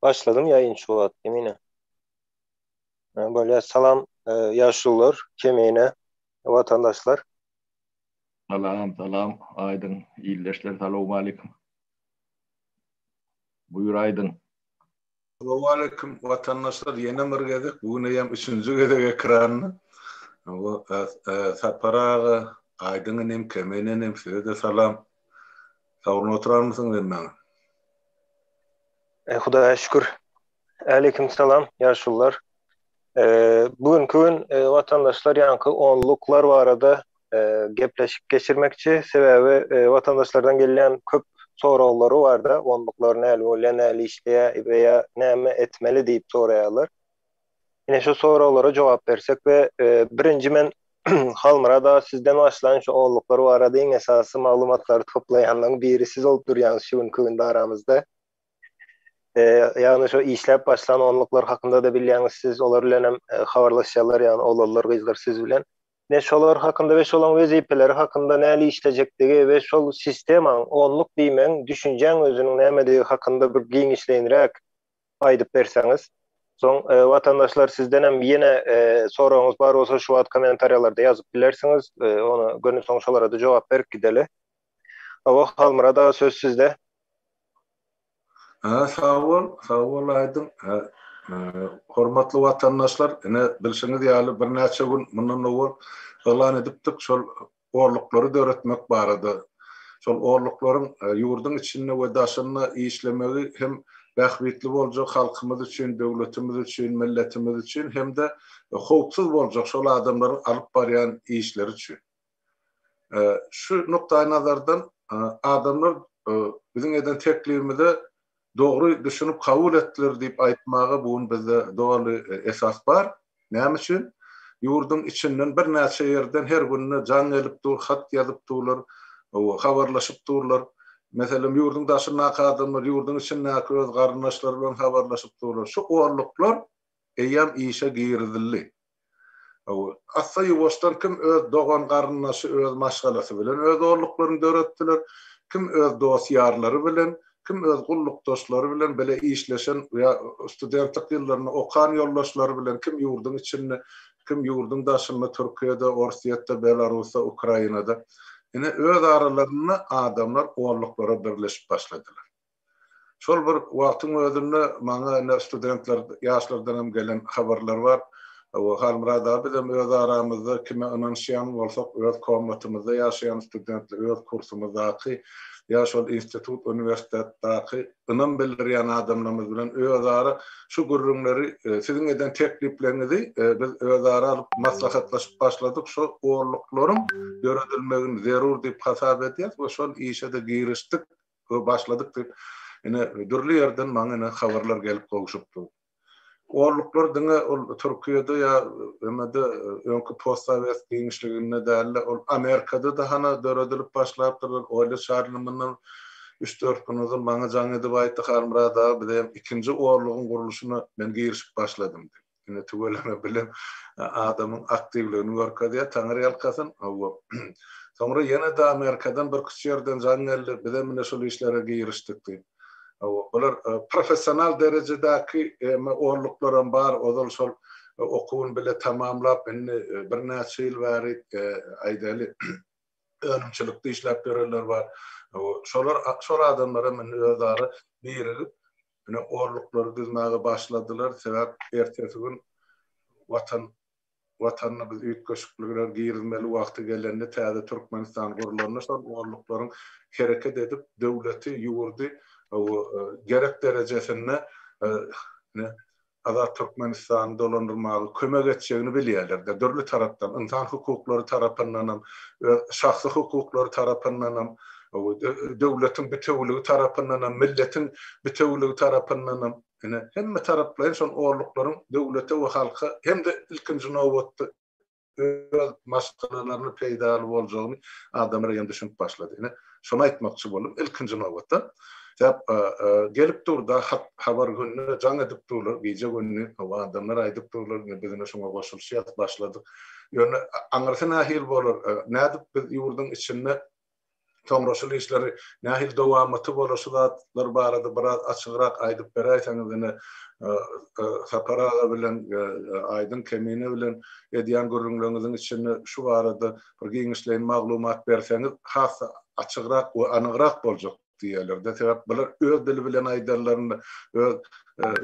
Başladym ýaýyn şu wagt Kemine. Bolýar salam ýaşulular Kemine watandaşlar. Salam salam Aýdyň ildeşler salowmaleýkim. Buýur Aýdyň. Salowmaleýkim watandaşlar ýene bir gezek bu gün eýýäm üçünji gezek ekranda. Sapar aga Aýdyň inim Kemine inim size-de salam. Sagbolun oturanmysyňyz hemmäňiz? E, Hudaýa şükür. Aleyküm salam ýaşulular. E, bu günki gün e, watandaşlar ýaňky onluklar barada e, gepleşik geçirmekçi. Sebäbi e, watandaşlardan gelýän köp soraglary barda, onluklar näli bolýar, näli işleýär we ýa näme etmeli diýip soraýarlar. Ine şu soraglara jogap bersek we e, birinji men Halmyrat aga sizden başlaýyn şu onluklar barada iň esasy maglumatlary toplaýanlaryň biri siz bolup durýaňyz şu günki günde aramyzda. E, ýagny şu işläp başlan onluklar hakynda-da bilýäňiz siz, olar bilen hem e, habarlaşýarlar, ýagny oglanlar, gyzlar siz bilen. Ne şolar hakynda we şolaryň wezipeleri hakynda näli işlejekdigi we şol sistemaň, onluk diýmegiň, düşünjäň özüniň nämedigi hakynda bir giňişleýinräk aýdyp berseňiz. Soň watandaşlar sizdenem ýene soragyňyz bar bolsa şu wagt kommentariýalarda ýazyp bilersiňiz. Ony göni soň şolara-da jogap berip gideli. Hawa Halmyrat aga söz sizde. Ha sag bol, sag bol Aýdyň. Hormatly watandaşlar, ine bilşiňiz ýaly birnäçe gün mundan owal yglan edipdik şol orluklary döretmek barada, şol orluklaryň ýurduň içinde we daşynda işlemegi hem bähbitli boljak halkymyz üçin, döwletimiz üçin, milletimiz üçin hem-de howpsuz boljak şol adamlaryň alyp barýan işleri üçin. Şu nukdaýnazardan adamlar biziň eden teklibimize dogry düşünip kabul etdiler diýip aýtmaga bu gün bizde doly esas bar. Näme üçin? Ýurduň içinden birnäçe ýerden her günde jaň gelip dur, hat ýazyp durlar, habarlaşyp durlar. Meselem, ýurduň daşyndaky adamlar ýurduň içindäki öz garyndaşlary bilen habarlaşyp durlar. Şu orluklar eýýäm işe girizildi. Assa-ýuwaşdan kim öz dogan-garyndaşy, öz maşgalasy bilen öz orluklaryny döretdiler, kim öz dost-ýarlary bilen, kim öz gullukdaşlary bilen bile işleşen ýa studentlik ýyllarynda okan ýoldaşlary bilen, kim ýurduň içinde, kim ýurduň daşynda, Türkiýede, Orsýetde, Belarusda, Ukrainada. Ine, öz aralarynda adamlar orluklara birleşip başladylar. Şol bir wagtyň özünde maňa ine studentler, ýaşlardan hem gelen habarlar bar. Halmyrat aga bizem öz aramyzda kime ynanyşýan bolsak öz komnatymyzda ýaşaýan studentler, öz kursumyzdaky ýa şol institut, uniwersitetdaky ynam bildirýän adamlarymyz bilen özara şu gürrüňleri siziň eden teklipleriňizi biz özara alyp maslahatlaşyp başladyk. Şol orluklaryň döredilmegini zerur diýip hasap edýäs we şol işe-de girişdik. Başladyk diýip, ine, dürli ýerden maňa ine habarlar gelip gowşup dur. Orluklar diňe ol Türkiýede ýa emede öňki postsowet giňişliginde dälde, ol Amerikada-da hana döredilip başlapdyrlar. Oýla Çarli mundan üç-dört gün ozal maňa jaň edip aýtdy, Halmyrat aga, biz hem ikinji orlugyň gurluşyna men girişip başladym diýip. Ine tüweleme bilen adamyň aktiwligini görkezýär. Taňry ýalkasyn. Hawa. Soňra ýene-de Amerikadan bir küç ýerden jaň geldi. Bizem ine şul işlere girişdik diýip. Hawa. Bular professional derejedäki eme orluklaram bar. Ozal şol okuwyny bile tamamlap, indi birnäçe ýyl bäri aýdaly önümçilikde işläp ýörenler bar. Şolar şol adamlar hem indi özara birigip ine orluklary düzmäge başladylar. Sebäp ertesi gün Watan Watanyna biz üýtgeşiklikler girizmeli wagty gelende täze Türkmenistan gurlanda şol orluklaryň hereket edip döwleti, ýurdy gerek derejesinde ine Azat Türkmenistany dolandyrmaga kömek etjegini bilýärler-de, dürli tarapdan, ynsan hukuklary tarapyndanam, öz şahsy hukuklary tarapyndanam, döwletiň bitewüligi tarapyndanam, milletiň bitewüligi tarapyndanam, ine, hemme taraplaýyn şol orluklaryň döwlete we halka hem-de ilkinji nobatda öz maşgalalaryna peýdaly boljagyny adamlar eýýäm düşünip başlady. Ine, şony aýtmakçy boldum ilkinji nobatda. Sebäp gelip dur-da hat, habar günde jaň edip durlar, gije-gündiz hawa adamlar aýdyp durlar, ine biz ine şuňa goşulyşýas, başladyk. Ýöne aňyrsy nähili bolar, nädip biz ýurduň içinde. Soňra şul işleri nähili dowamaty bolar şu zatlar barada biraz açygrak aýdyp beräýseňiz ine Sapar aga bilen Aýdyň Kemine bilen edýän gürrüňleriňiziň içinde şu barada bir giňişleýin maglumat berseňiz has açygrak we anygrak boljak diýýärler-de. Sebäp bular öz dili bilen aýdanlarynda öz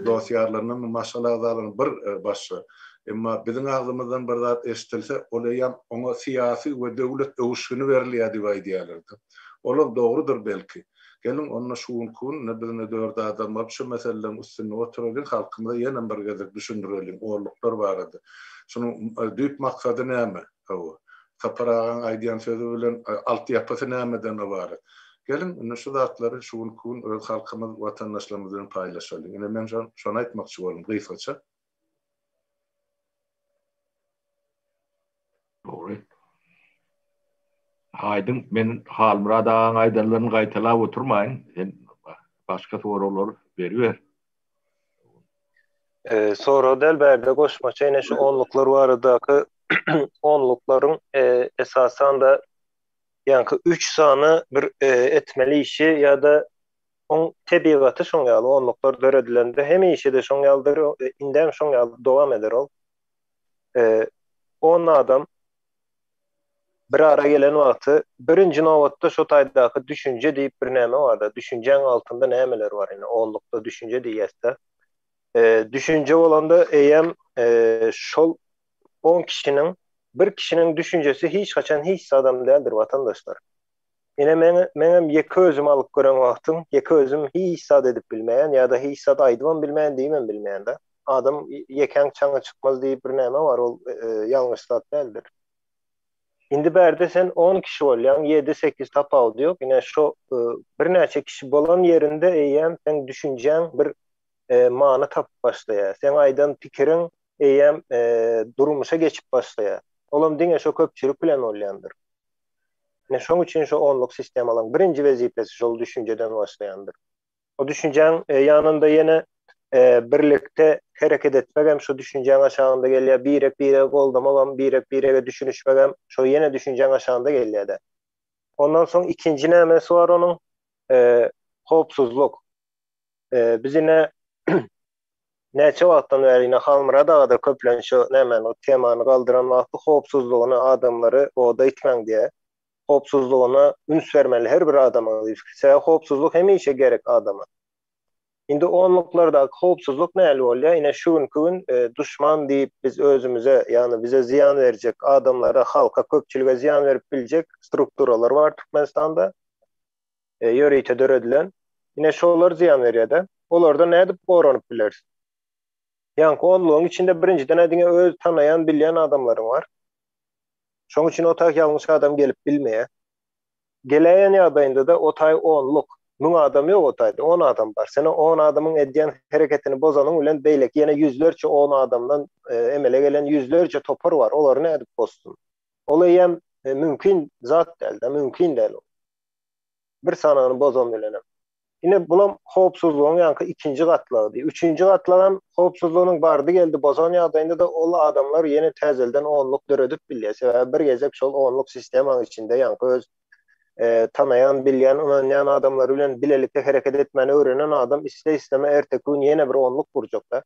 dost-ýarlaryndan, maşgala agzalaryndan bir başga. Emma biziň agzymyzdan bir zat eşidilse, ol eýýäm oňa syýasy we döwlet öwüşgini berilýär diýip aýdýarlar-da. Olam dogrudyr belki. Geliň, onda şu günki gün ine biz ine dört adam bolup şu meseleleriň üstünde oturalyň, halkymyza ýenem bir gezek düşündireliň onluklar barada. Şunuň düýp maksady näme? Hawa. Sapar agaň aýdýan sözi bilen altyapysy nämeden ybarat? Geliň, indi şu zatlary şu günki gün öz halkymyz, watandaşlarymyz bilen paýlaşalyň. Ine, men şony aýtmakçy boldum gysgaça. Dogry. Aýdyň, men Halmyrat agaň aýdanlaryny gaýtalap oturmaýyn. Sen başga soraglar beriber. Sorag däl bärde goşmaça ine şu onluklar baradaky onluklaryň esasanda ýaňky üç sany bir etmeli işi ýa-da oň tebigaty şoň ýaly onluklar döredilende hemişe-de şoň ýalydyr indem şoň ýaly dowam eder ol. On adam bir ara gelen wagty birinji nobatda şo taýdaky düşünje diýip bir näme barda, düşünjäň altynda nämeler bar indi onlukda düşünje diýýäsde. Düşünje bolanda eýýäm şol on kişiniň bir kişiniň düşünjesi hiç haçan hiç zadam däldir watandaşlar. Ine men meňem ýeke özüm alyp gören wagtym ýeke özüm hiç zat edip bilmeýän ýa-da hiç zat aýdybam bilmeýän diýibem bilmeýän-de. Adam ýekäň çaňy çykmaz diýip bir näme bar ol ýalňyş zat däldir. Indi bärde sen on kişi bolýaň, ýedi, sekiz tapawudy ýok. Ine şo birnäçe kişi bolan ýerinde eýýäm seň düşünjäň bir many tapyp başlaýar. Seň aýdan pikiriň eýýäm durmuşa geçip başlaýar. Olam diňe şo köpçülik bilen bolýandyr. Ine şoň üçin şo onluk sistemalaryň birinji wezipesi şol düşünjeden başlaýandyr. O düşünjäň ýanynda ýene birlikde hereket etmek hem şu düşünjäň aşagynda gelýär, birek-biregi goldamagam, birek-birege düşünişmegem şo ýene düşünjäň aşagynda gelýär-de. Ondan soň ikinji nämesi bar onuň? Howpsuzlyk. Biz ine näçe wagtdan bäri ine Halmyrat aga-da köplenç şo nämäni, temany galdyran wagty howpsuzlygyny adamlary oda itmäň diýýär. Howpsuzlygyna üns bermeli her bir adamyň diýip. Sebäbi howpsuzlyk hemişe gerek adama. Indi onluklardaky howpsuzlyk nähili bolýar? Ine şu günki gün duşman diýip biz özümize, ýagny bize zyýan berjek adamlara, halka, köpçülige zyýan berip biljek strukturalar bar Türkmenistanda. Ýörite döredilen. Ine şolar zyýan berýär-de. Olardan nädip goranyp bileris? Ýaňky onlugyň içinde birinjiden-ä diňe öz tanaýan, bilýän adamlaryň bar. Şoň üçin o taý ýalňyş adam gelip bilmeýär. Geläýen ýagdaýynda-da o taý onluk, müň adam ýok o taýda, on adam bar. Sen o on adamyň edýän hereketini bozanyň bilen beýleki ýene ýüzlerçe on adamdan emele gelen ýüzlerçe topar bar, olary nädip bozsun? Ol eýýäm mümkin zat däl-de, mümkin däl ol. Bir sanyny bozan bilenem. Ine bulam howpsuzlygyň ýaňky ikinji gatlagydy. Üçünji gatlagam howpsuzlygynyň bardy-geldi bozan ýagdaýynda-da ol adamlar ýene täzelden onluk döredip bilýär. Sebäbi bir gezek şol onluk sistemaň içinde ýaňky öz tanaýan, bilýän, ynanýan adamlary bilen bilelikde hereket etmäni öwrenen adam isle-isleme erteki gün ýene bir onluk gurjak-da.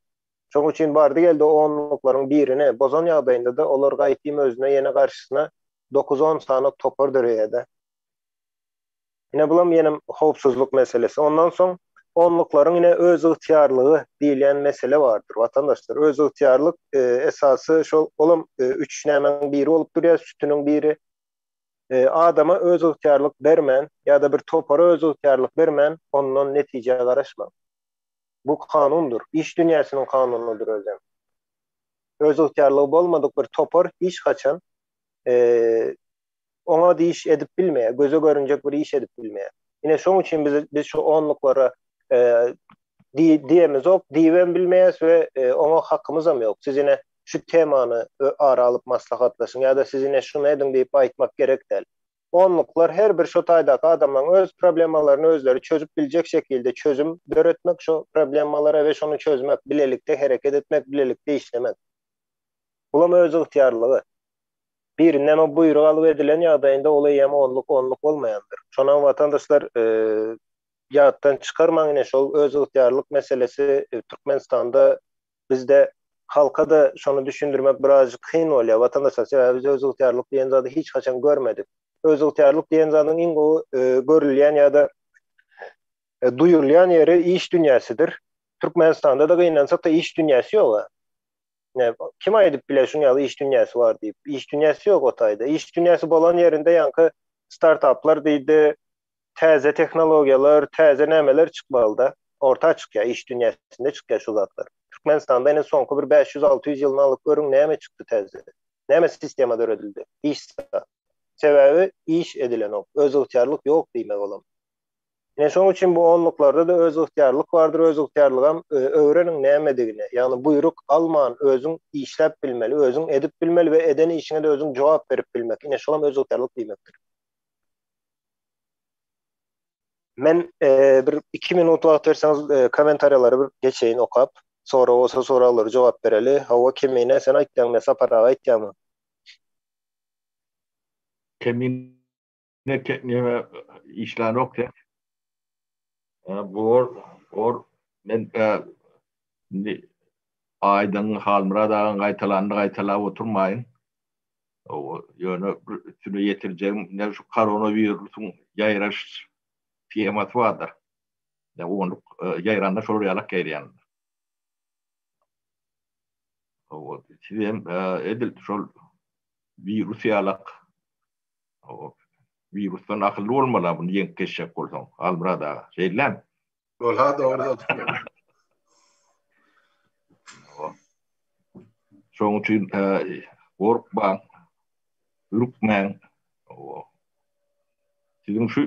Şonuň üçin bardy-geldi o onluklaryň birini bozan ýagdaýynda-da olar gaýtym özüne ýene garşysyna dokuz-on sany topar döreýär-de. Ine bulam ýenem howpsuzlyk meselesi. Ondan soň onluklaryň ine özygtyýarlygy diýilýän mesele bardyr watandaşlar. Özygtyýarlyk esasy şol olam üç nämäň biri bolup durýar, sütüniň biri. Adama özygtyýarlyk bermän ýa-da bir topara özygtyýarlyk bermän ondan netijä garaşmaň. Bu kanundyr. Iş dünýäsiniň kanunydyr özem. Özygtyýarlygy bolmadyk bir topar hiç haçan oňat iş edip bilmeýär, göze görünjek bir iş edip bilmeýär. Ine şoň üçin biz biz şu onluklara diýemizok, diýibem bilmeýäs we oňa hakymyzam ýok. Siz ine şu temany ara alyp maslahatlaşyň ýa-da siz ine şuny ediň diýip aýtmak gerek däl. Onluklar her bir şo taýdaky adamlaryň öz problemalaryny özleri çözüp biljek şekilde çözüm döretmek şo problemalara we şony çözmek, bilelikde hereket etmek, bilelikde işlemek. Bulam öz ygtyýarlygy. Birinden o buýruk alyp edilen ýagdaýynda ol eýýäm onluk onluk bolmaýandyr. Şonam watandaşlar ýatdan çykarmaň ine şol özygtyýarlyk meselesi Türkmenistanda bizde halka-da şony düşündirmek birazjyk kyn bolýar watandaşlar sebäbi biz özygtyýarlyk diýen zady hiç haçan görmedik. Özygtyýarlyk diýen zadyň iň gowy görülýän ýa-da duýulýan ýeri iş dünýäsidir. Türkmenistanda-da gynansak-da iş dünýäsi ýog-a. Ne, kim aýdyp biler şuň ýaly iş dünýäsi bar diýip. Iş dünýäsi ýok o taýda. Iş dünýäsi bolan ýerinde ýaňky startaplar diýdi, täze tehnologiýalar, täze nämeler çykmalyda. Orta çykýar, iş dünýäsinde çykýar şu zatlar. Türkmenistanda ine soňky bir 500-600 ýylyny alyp görüň näme çykdy täze. Näme sistema döredildi? Hiç zat. Sebäbi iş edilenok. Özygtyýarlyk ýok diýmek olam. Ine şoň üçin bu onluklarda-da özygtyýarlyk bardyr, özygtyýarlygam öwreniň nämedigini, ýagny buýruk alman özüň işläp bilmeli, özüň edip bilmeli we eden işiňe-de özüň jogap berip bilmek, ine şolam özygtyýarlyk diýmekdir. Men bir iki minut wagt berseňiz kommentariýalary bir geçeýin okap, sorag bolsa soraglary jogap bereli. Hawa Kemine sen aýtýaňmy ýa Sapar aga aýtýamy? Kemine Ne neme işlänok sen. Bor, bor. Men indi Aýdyň Halmyrat agaň gaýtalanyny gaýtalap oturmaýyn. Ýöne bir üstüne ýetirjegim, ine şu koronawirusyň ýaýraş temasy bardyr. Ýa onluk ýaýranda şolar ýalak ýaýraýandyr. Siz hem edil şol wirus ýalak Wirusdan akylly bolmaly muny ýeňip geçjek bolsaň, Halmyrat aga. Şeýdilemi? Bolha dogry zat. Şonuň üçin gorkmaň, ürkmäň. Siziň şu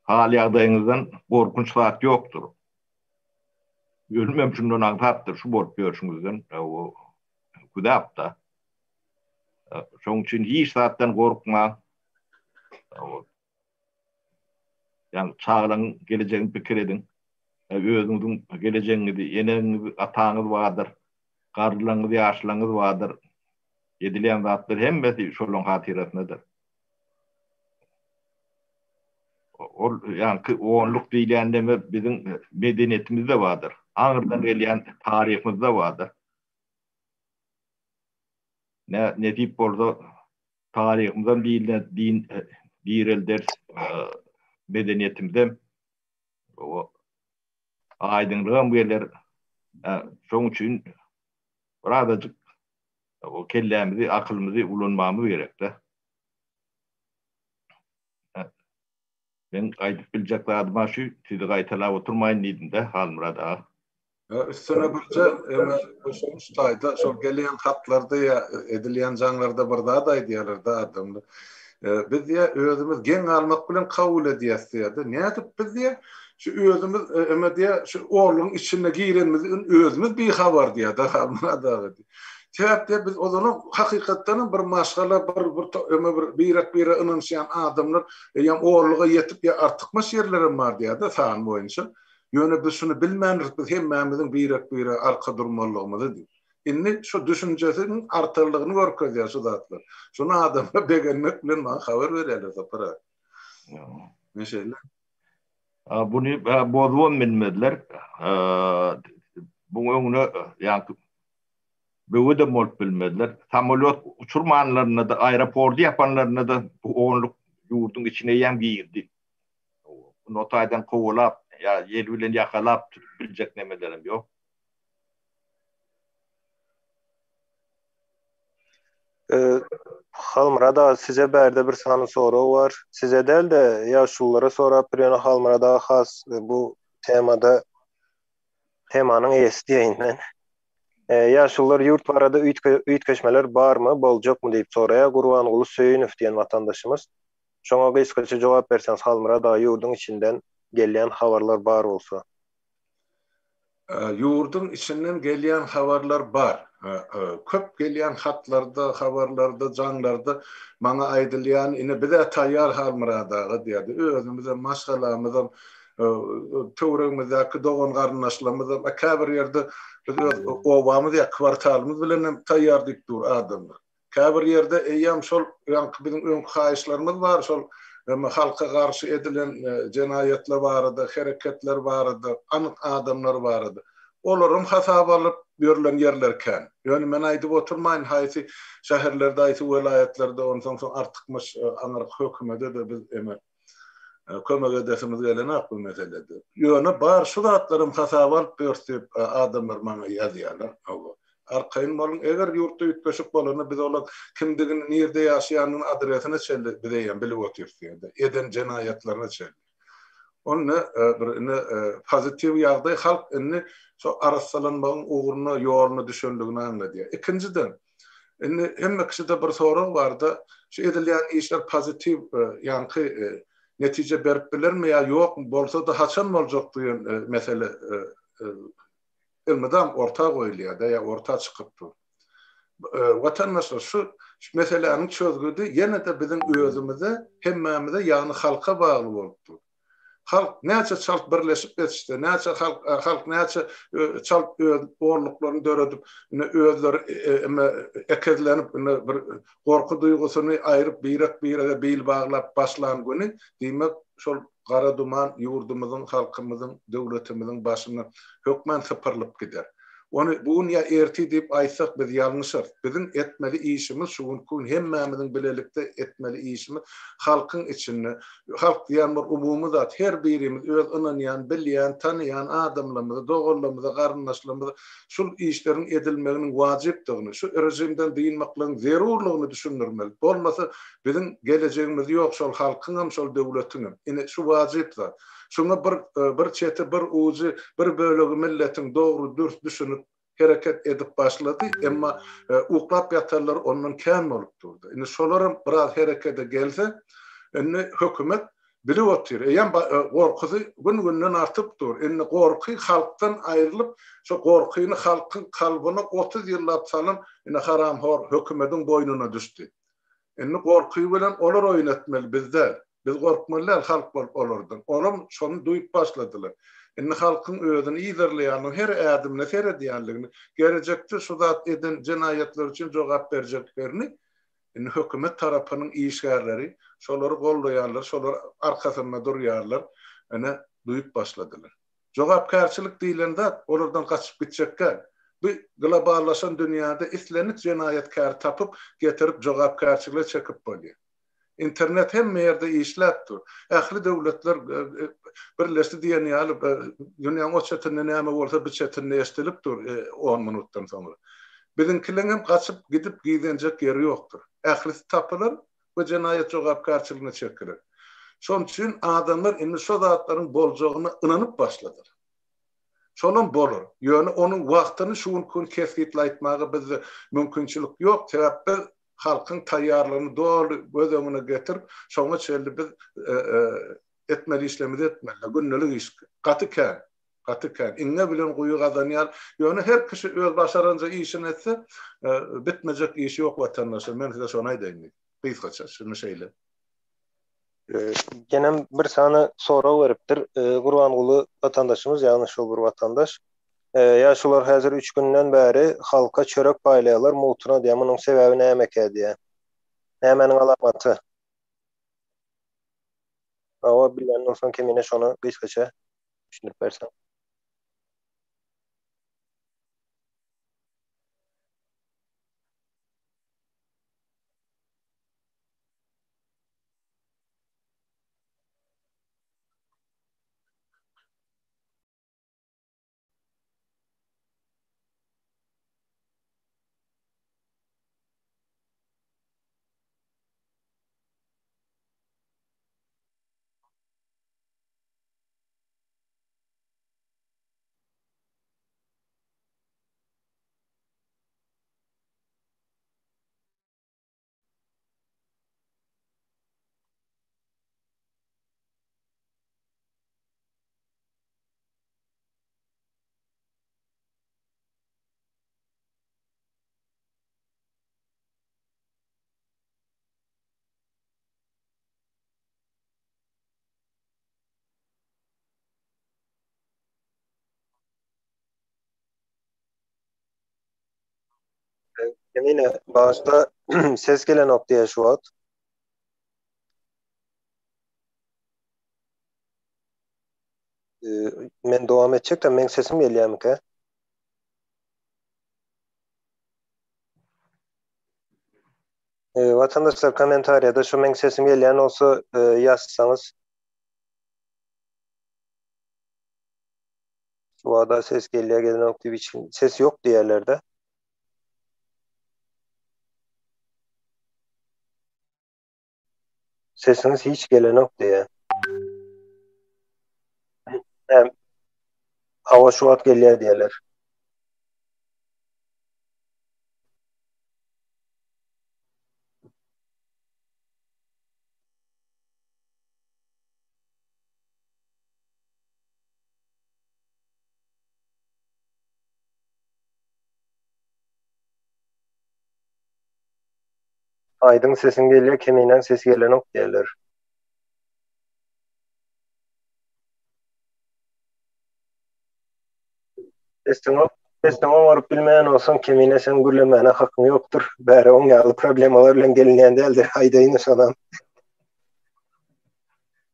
hal ýagdaýyňyzdan gorkunç zat ýokdur. Ölümem şundan aňsatdyr, şu bolup ýörşüňizden. Güzapda. Şoň üçin hiç zatdan gorkmaň. Ýagny çagalaryň gelejegini pikir ediň. Özüňiziň gelejegiňizi, eneňiz, ataňyz bardyr, garrylaryňyz, ýaşlaryňyz bardyr. Edilýän zatlar hemmesi şolaryň hatyrasynadyr. Ol ýaňky onluk diýilýän neme biziň medeniýetimizde bardyr. Aňyrdan gelýän taryhymyzda bardyr. Ne nesip bolsa taryhymyzam diline din direlderis, medeniýetimizem aýdyňlygam geler. Şoň üçin birazajyk o kellämizi, akylymyzy ulanmagymyz gerek-de. Men aýdyp biljek zadym-a şu, sizi gaýtalap oturmaýyn diýdim-de, Halmyrat aga. Üstüne birje eme goşulyş taýda şol gelýän hatlarda ýa edilýän jaňlarda bir zat aýdýarlar-da adamlar. Biz diýýär özümiz geň galmak bilen kabul edýäs diýýär-de. Nädip biz diýýär şu özümiz eme diýýär şu orlugyň içinde girenimizden özümiz bihabar diýýär-de Halmyrat aga diýýär. Sebäp diýýär biz ozalam hakykatdanam bir maşgala bir bir eme bir birek-bire ynanyşýan adamlar eýýäm orluga ýetip ýa artykmaç ýerlerem bar diýýär-de san boýunça. Ýöne biz şuny bilmändiris, biz hemmämiziň birek-birege arka durmalydygymyzy diýip. Indi şu düşünjesiniň artanlygyny görkezýär şu zatlar. Şuny adamlar begenmek bilen maňa habar berýärler Sapar aga. Men şeýle. Buny bozubam bilmezler. Buň öňüne ýaňky böwedem bolup bilmezler. Samolýot uçurmanlarynda-da, aeroporty ýapanlarynda-da bu onluk ýurduň içine eýýäm girdi. Muny o taýdan kowalap ýa ýel bilen ýakalap tutup biljek nemelerem ýok. Halmyrat aga size bärde bir sany sorag bar. Size däl-de ýaşululara sorapdyr ýöne Halmyrat aga has bu temada temanyň eýesi diýeýin men. Ýaşulular ýurt barada üýtgeşmeler barmy, boljakmy diýip soraýar Gurbanguly Söýünow diýen watandaşymyz. Şoňa gysgaça jogap berseňiz Halmyrat aga ýurduň içinden gelýän habarlar bar bolsa. Ýurduň içinden gelýän habarlar bar. Köp gelýän hatlarda, habarlarda, jaňlarda maňa aýdylýan ine biz-ä taýýar Halmyrat aga diýýärdi. Özümizem, maşgalamyzam, töweregimizdäki dogan-garyndaşlarymyzam, käbir ýerde biz öz obamyz ýa kwartalymyz bilenem taýýar diýip dur adamlar. Käbir ýerde eýýäm şol ýaňky biziň öňki haýyşlarymyz bar, şol halka garşy edilen jenaýatlar barada, hereketler barada, anyk adamlar barada. Olaram hasaba alyp ýörlen ýerler kän. Ýöne men aýdyp oturmaýyn haýsy şäherlerde, haýsy welaýatlarda, onsoň soň artykmaç aňyrky hökümede-de biz eme kömek edesimiz gelenok bu meselede. Ýöne bar şu zatlaram hasaba alyp ýörüs diýip adamlar maňa ýazýarlar. Hawa. Arkaýyn boluň, eger ýurtda üýtgeşik bolanda biz olaň kimdigini, nirde ýaşaýanyny adresine çenli biz eýýäm bilip otyrys diýende, eden jenaýatlaryna çenli. Onda bir ine pozitiw ýagdaý halk indi şo arassalanmagyň ugruna, ýoluna düşenligini aňladýar. Ikinjiden, indi hemme kişide bir sorag barda, şu edilýän işler pozitiw ýaňky netije berip bilermi ýa ýokmy, bolsa-da haçan boljak diýen mesele elmydam orta goýulýar-da ýa orta çykyp dur. Watandaşlar, şu meseläniň çözgüdi ýene-de biziň özümize, hemmämize, ýagny halka bagly bolup dur. Halk näçe çalt birleşip ýetişse, näçe halk halk näçe çalt öz orluklaryny döredip, ine özleri eme ekezlenip, ine bir gorky duýgusyny aýryp, birek-birege bil baglap başlan güni, diýmek, şol gara duman ýurdumyzyň, halkymyzyň, döwletimiziň başyndan hökman sypyrylyp gider. Ony bu gün ýa ertir diýip aýtsak biz ýalňyşarys. Biziň etmeli işimiz şu günki gün hemmämiziň bilelikde etmeli işimiz halkyň içinde, halk diýen bir umumy zat, her birimiz öz ynanýan, bilýän, tanaýan adamlarymyzy, doganlarymyzy, garyndaşlarymyzy şul işleriň edilmeginiň wajypdygyny, şu režimden dynmaklygyň zerurlygyny düşündirmeli. Bolmasa biziň gelejegimiz ýok şol halkyňam, şol döwletiňem. Ine şu wajyp zat. Şuňa bir bir çeti, bir ujy, bir bölegi milletiň dogry, dürs düşünip hereket edip başlady, emma uklap ýatanlar ondan kän bolup durdy. Indi şolaram biraz herekede gelse, indi hökümet bilip otyr. Eýýäm gorkusy gün-günden artyp dur. Indi gorky halkdan aýrylyp, şo gorkyny halkyň kalbyna 30 ýyllap salan indi haramhor hökümediň boýnuna düşdi. Indi gorky bilen olar oýun etmeli, biz däl. Biz gorkmaly däl halk bolup olardan. Olam şony duýup başladylar. Indi halkyň özüni yzarlaýanyny, her ädimine seredýänligini, gelejekde şu zat eden jenaýatlary üçin jogap berjeklerini indi hökümet tarapynyň işgärleri, şolary goldaýanlar, şolar arkasynda durýarlar, ine, duýup başladylar. Jogapkärçilik diýlen zat olardan gaçyp gitjek däl. Bu globallaşan dünýäde islendik jenaýatkäri tapyp, getirip jogapkärçilige çekip bolýar. Internet hemme ýerde işläp dur. Ähli döwletler birleşdi diýen ýaly dünýäň o çetinde näme bolsa bu çetinde eşdilip dur on minutdan soňra. Biziňkileňem gaçyp gidip gizlenjek ýeri ýokdur. Ählisi tapylar we jenaýat jogapkärçiligine çekiler. Şonuň üçin adamlar indi şo zatlaryň boljagyna ynanyp başladylar. Şolam bolar. Ýöne onuň wagtyny şu günki gün kesgitli aýtmaga bizde mümkinçilik ýok. Sebäp biz halkyň taýýarlygyny doly göz öňüne getirip, şoňa çenli biz etmeli işlerimizi etmeli. Gündelik iş gaty kän. Gaty kän. Iňňe bilen guýy gazan ýaly. Ýöne her kişi öz başaranja işini etse, bitmejek işi ýok watandaşlar. Men size şony aýdaýyn diýdim. Gysgaça, şuny şeýle. Ýenem bir sany sorag beripdir. Gurbanguly watandaşymyz, ýagny şol bir watandaş. Ýa şular häzir üç günden bäri halka çörek paýlaýarlar mugtuna diýýär. Munuň sebäbi nämekä diýýär. Nämäniň alamaty? Hawa, bilýän bolsaň Kemine şony gysgaça düşündirip berseň. Emine, başda ses gelenok diýýär şu wagt. Men dowam etjek-de, meň sesim gelýärmikä? Watandaşlar kommentariýada şu meň sesim gelýän bolsa ýazsaňyz. Şu wada ses gelýär gelenok diýip hiç kim ses ýok diýýärlerde. Sesiňiz hiç gelenok diýýär. Hawa şu wagt gelýär diýýärler. Aýdyň sesiň gelýär Keminäň sesi gelenok diýýärler. Sesiňi sesiňi oňaryp bilmeýän bolsaň Kemine seň gürlemäne hakyň ýokdur. Bäri oň ýaly problemalar bilen gelinýän däldir. Aýdaýyn şonam.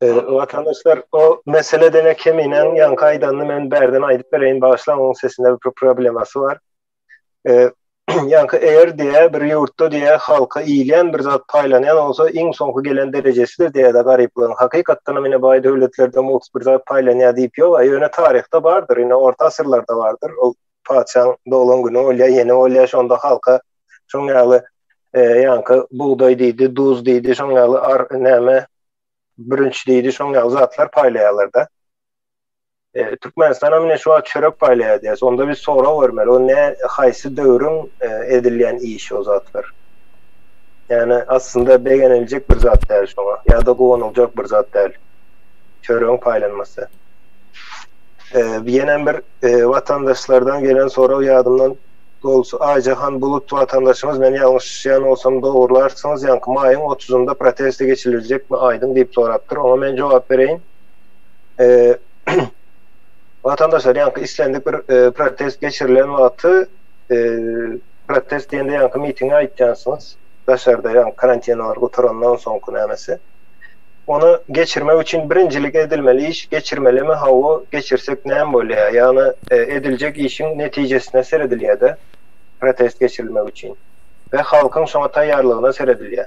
Watandaşlar o mesele dene Keminäň ýaňky aýdanyny men bärden aýdyp bereýin bagyşlaň oň sesinde bir problemasy bar. Ýaňky eger diýä bir ýurtda diýä halka iýilýän bir zat paýlanýan bolsa iň soňky gelen derejesidir diýä-de garyplygyň. Hakykatdanam ine baý döwletlerde mugt bir zat paýlanýar diýip ýog-a, ýöne taryhda bardyr, ine orta asyrlarda bardyr. Ol patyşaň doglan güni bolýar, ýene bolýar, şonda halka şoň ýaly ýaňky bugdaý diýdi, duz diýdi, şoň ýaly ar näme bürünç diýdi, şoň ýaly zatlar paýlaýarlar-da. E, Türkmenistan hem ine şu wagt çörek paýlaýar diýýär. Onda biz sorag bermeli. O ne haýsy döwrüň e, edilýän işi o zatlar? Ýani aslynda begeniljek bir zat däl şoňa ýa-da guwanyljak bir zat däl. Çöregiň paýlanmasy. E, ýene bir e, watandaşlardan gelen sorag ýadymdan bolsa Aýjahan Bulut watandaşymyz men ýalňyşýan bolsam dogrularsyňyz ýaňky maýyň 30-ynda proteste geçiriljekmi aýdyň diýip sorapdyr. Oňa men jogap bereýin. Watandaşlar ýaňky islendik bir protest geçirilen wagty protest diýende ýaňky mitingi aýtýansyňyz daşarda ýaňky karantinalar gutarandan soňky nämesi. Ony geçirmek üçin birinjilik edilmeli iş geçirmelimi hawa geçirsek näme bolýar ýagny ediljek işiň netijesine seredilýärde protest geçirilmek üçin we halkyň şoňa taýýarlygyna seredilýär.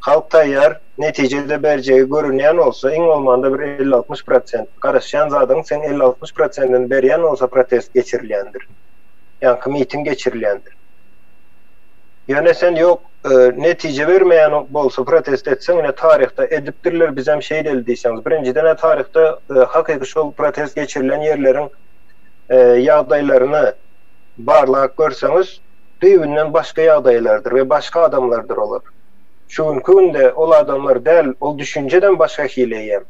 Halk taýýar, netije-de berjegi görünýän bolsa, iň bolmanda bir 50-60 prosent, garaşýan zadyň seň 50-60 prosentini berýän bolsa protest geçirilýändir. Ýaňky miting geçirilýändir. Ýöne sen ýok, netije bermeýän bolsa protest etseň, ine taryhda edipdirler, bizem şeýdeli diýseňiz. Birinjiden-ä taryhda hakyky şol protest geçirilen ýerleriň ýagdaýlaryny barlap görseňiz, düýbünden başga ýagdaýlardyr we başga adamlardyr olar. Şu günki günde ol adamlar däl, ol düşünjedem başga hili eýýäm.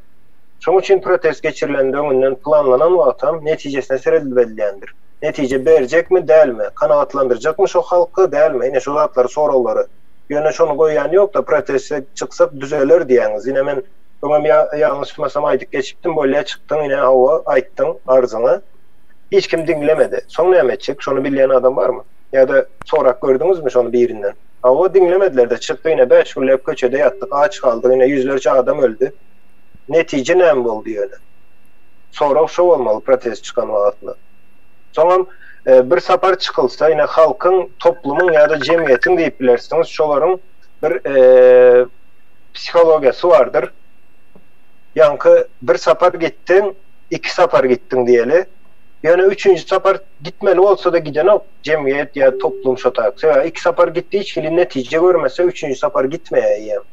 Şoň üçin protest geçirilende öňünden planlanan wagtam netijesine seredilip edilýändir. Netije berjekmi, dälmi, kanagatlandyrjakmy şo halky, dälmi, ine şu zatlary soraglary. Ýöne şony goýýan ýok-da, proteste çyksak düzeler diýýäňiz. Ine men öňem ýalňyşmasam aýdyp geçipdim, bolýa çykdyň ine hawa aýtdyň arzyňy. Hiç kim diňlemedi. Soň näme etjek? Şony bilýän adam barmy? Ýa-da sorap gördüňizmi şony birinden? Hawa, diňlemediler-de, çykdy ine, bäş günläp köçede ýatdyk, aç galdyk, ine, ýüzlerçe adam öldi. Netije näme boldy ýöne? Sorag şo bolmaly protest çykan wagtynda. Soňam bir sapar çykylsa, ine, halkyň, toplumyň ýa-da jemgyýetiň diýip bilersiňiz, şolaryň bir psihologiýasy bardyr. Ýaňky bir sapar gitdiň, iki sapar gitdiň diýeli. Ýöne üçünji sapar gitmeli bolsa-da gidenok jemgyýet ýa toplum şo taýak. Sebäbi iki sapar gitdi hiç hili netije görmese üçünji sapar gitmeýär eýýäm.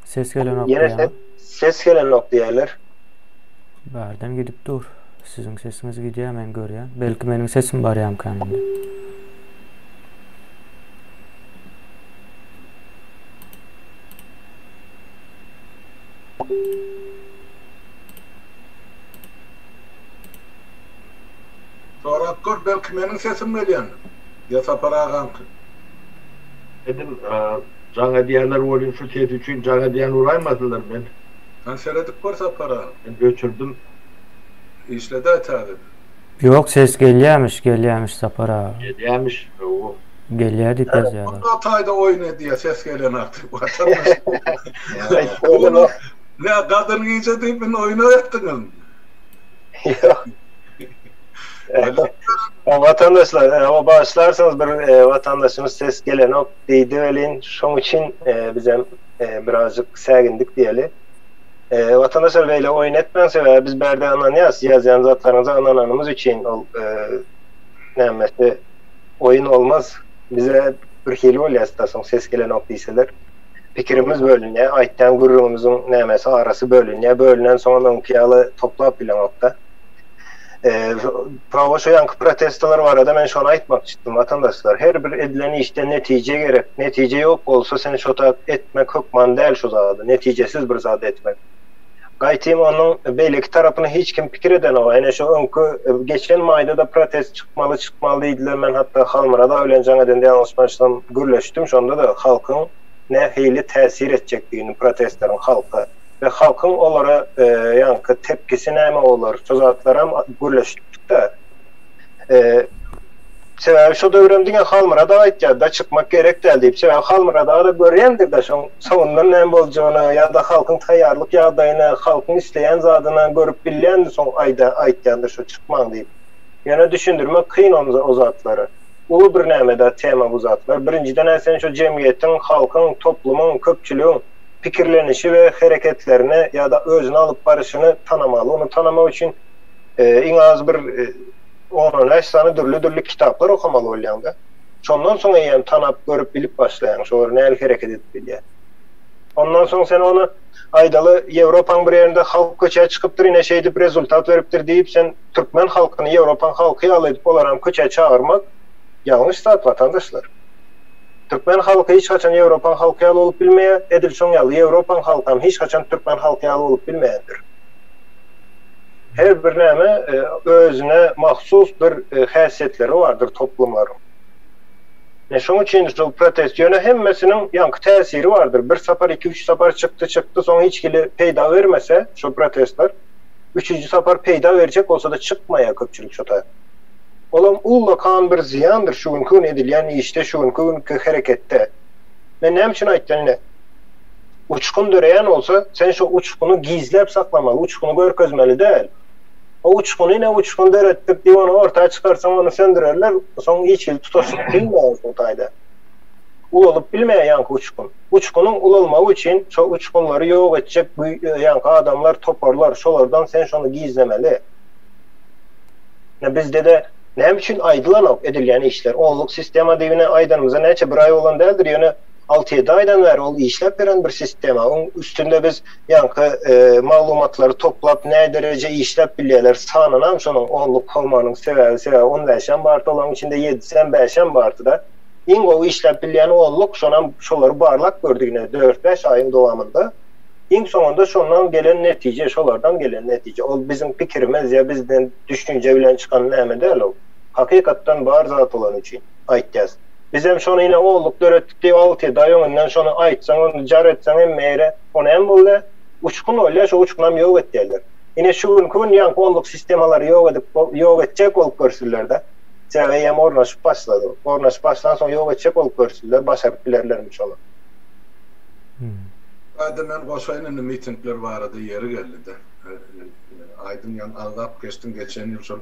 Ses gelenok Ýene diýýäňiz. ses gelenok diýýärler. Bärden gidip dur. Siziň sesiňiz gidýär men görýän. Belki meniň sesim barýamkan indi. Sorap gör, belki meniň sesim gelýändir. Ýa Sapar agaňky. Edil jaň edýänler welin şu ses üçin jaň edýän bolaýmasynlar men. Hany seredip gör Sapar aga. Men öçürdim. Işledäý täzeden. Ýok ses gelýämiş gelýämiş Sapar aga. Gelýämiş hawa. Gelýä diýip ýazýarlar. Bu taýda oýun edýä ses gelenok diýip watandaş. Nä gadyr gije diýip indi oýun etdiňizmi? Ýok. Watandaşlar, o bagyşlarsyňyz bir watandaşymyz ses gelenok diýdi welin, şoň üçin bizem birazjyk sägindik diýeli. Watandaşlar beýle oýun etmäň sebäbi biz bärde ynanýas ýazýan zatlaryňyza ynananymyz üçin ol nämesi oýun bolmaz bize birhili bolýas da soň ses gelenok diýseler pikirimiz bölünýä aýtýan gürrüňimiziň nämesi arasy bölünýä bölünen soňam öňki ýaly toplap bileňokda. Hawa şu ýaňky protestolar barada men şony aýtmakçydym watandaşlar her bir edilen işde netije gerek netije ýok bolsa sen şo zat etmek hökman däl şu zady netijesiz bir zat etmek gaýtym onuň beýleki tarapyny hiç kim pikir edenok ene şu öňki geçen maýda da protest çykmaly çykmaly diýdiler men hatda Halmyrat aga bilen jaň edende ýalňyşmasam gürleşdim şonda da halkyň nähili täsir etjekdigini protestleriň halka we halkyň olara ýaňky tepkisi näme bolar, şo zatlaram gürleşipdik-de. Sebäbi şo döwrem diňe Halmyrat aga aýtýardy-da, çykmak gerek däl diýip. Sebäbi Halmyrat aga-da görýändir-de şoň soňundan näme boljagyny ýa-da halkyň taýýarlyk ýagdaýyny, halkyň isleýän zadyny görüp bilýändi soň aýda aýtýandyr şo çykmaň diýip. Ýöne düşündirmek kyn o zatlary. Uly bir näme-de tema bu zatlar. Birinjiden-ä sen şo jemgyýetiň, halkyň, toplumyň, köpçüligiň pikirlenişi we hereketlerini ýa-da özüni alyp baryşyny tanamaly. Ony tanamak üçin iň az bir on-on bäş sany dürli-dürli kitaplar okamaly bolýaň-da. Şondan soň eýýäm tanap, görüp, bilip başlaýaň, şolar nähili hereket edip bilýär. Ondan soň sen ony aýdaly, Ýewropaň bir ýerinde halk köçä çykypdyr, ine şeýdip rezultat beripdir diýip, sen türkmen halkyny Ýewropaň halky ýaly edip olaram köçä çagyrmak ýalňyş zat, watandaşlar. Türkmen halky hiç haçan Ýewropaň halky ýaly bolup bilmeýär, edil şoň ýaly Ýewropaň halkam hiç haçan türkmen halky ýaly bolup bilmeýändir. Her bir näme özüne mahsus bir häsiýetleri bardyr toplumlaryň. Ine şoň üçin şol protest ýöne hemmesiniň ýaňky täsiri bardyr. Bir sapar iki-üç sapar çykdy çykdy soň hiç hili peýda bermese şol protestler üçünji sapar peýda berjek bolsada çykmaýar köpçülik şo taýda. Olam ullakan bir zyýandyr şu günki gün edilýän işde, şu günki günki hereketde. Men näme üçin aýtdym ine, uçgun döreýän bolsa, sen şo uçguny gizläp saklamaly, uçguny görkezmeli däl. O uçguny ine uçgun döretdik diýip ony orta çykarsaň ony söndürerler, soň hiç hili tutaşyp bilmeýär şo taýda. Ulalyp bilmeýär ýaňky uçgun. Uçgunyň ulalmagy üçin şo uçgunlary ýok etjek ýaňky adamlar, toparlar, şolardan sen şony gizlemeli. Ine bizde-de näme üçin aýdylanok edilýän işler. Onluk sistema diýibine aýdanymyza näçe bir aý bolan däldir, ýöne alty-ýedi aýdan bäri ol işläp beren bir sistema. Oň üstünde biz ýaňky maglumatlary toplap nä dereje işläp bilýärler sanynam şonuň onluk bolmagynyň sebäbi sebäbi on bäşem bardy olaň içinde ýedisem bäşem bardy-da. Iň gowy işläp bilýäni onluk şonam şolary barlap gördük ine dört-bäş aýyň dowamynda. Iň soňunda şondan gelen netije, şolardan gelen netije. Ol biziň pikirimiz ýa bizden düşünje bilen çykan näme däl ol. Hakykatdan bar zat bolany üçin aýtýas. Bizem şony ine olluk döretdik diýip alty-ýedi aý öňünden şony aýtsaň, ony jar etseň hemme ýere, o näme bolýar? Uçgun bolýar, şo uçgunam ýok etýärler. Ine şu günki gün ýaňky olluk sistemalary ýok edip, ýok etjek bolup görsünler-de. Sebäbi eýýäm ornaşyp başlady. Ornaşyp başlansoň ýok etjek bolup görsünler, başaryp bilerlermi şony. Aýdyn men goşaýyn indi mitingler barada ýeri geldide. Aýdyn ýaňy agzap geçdiň geçen ýyl şol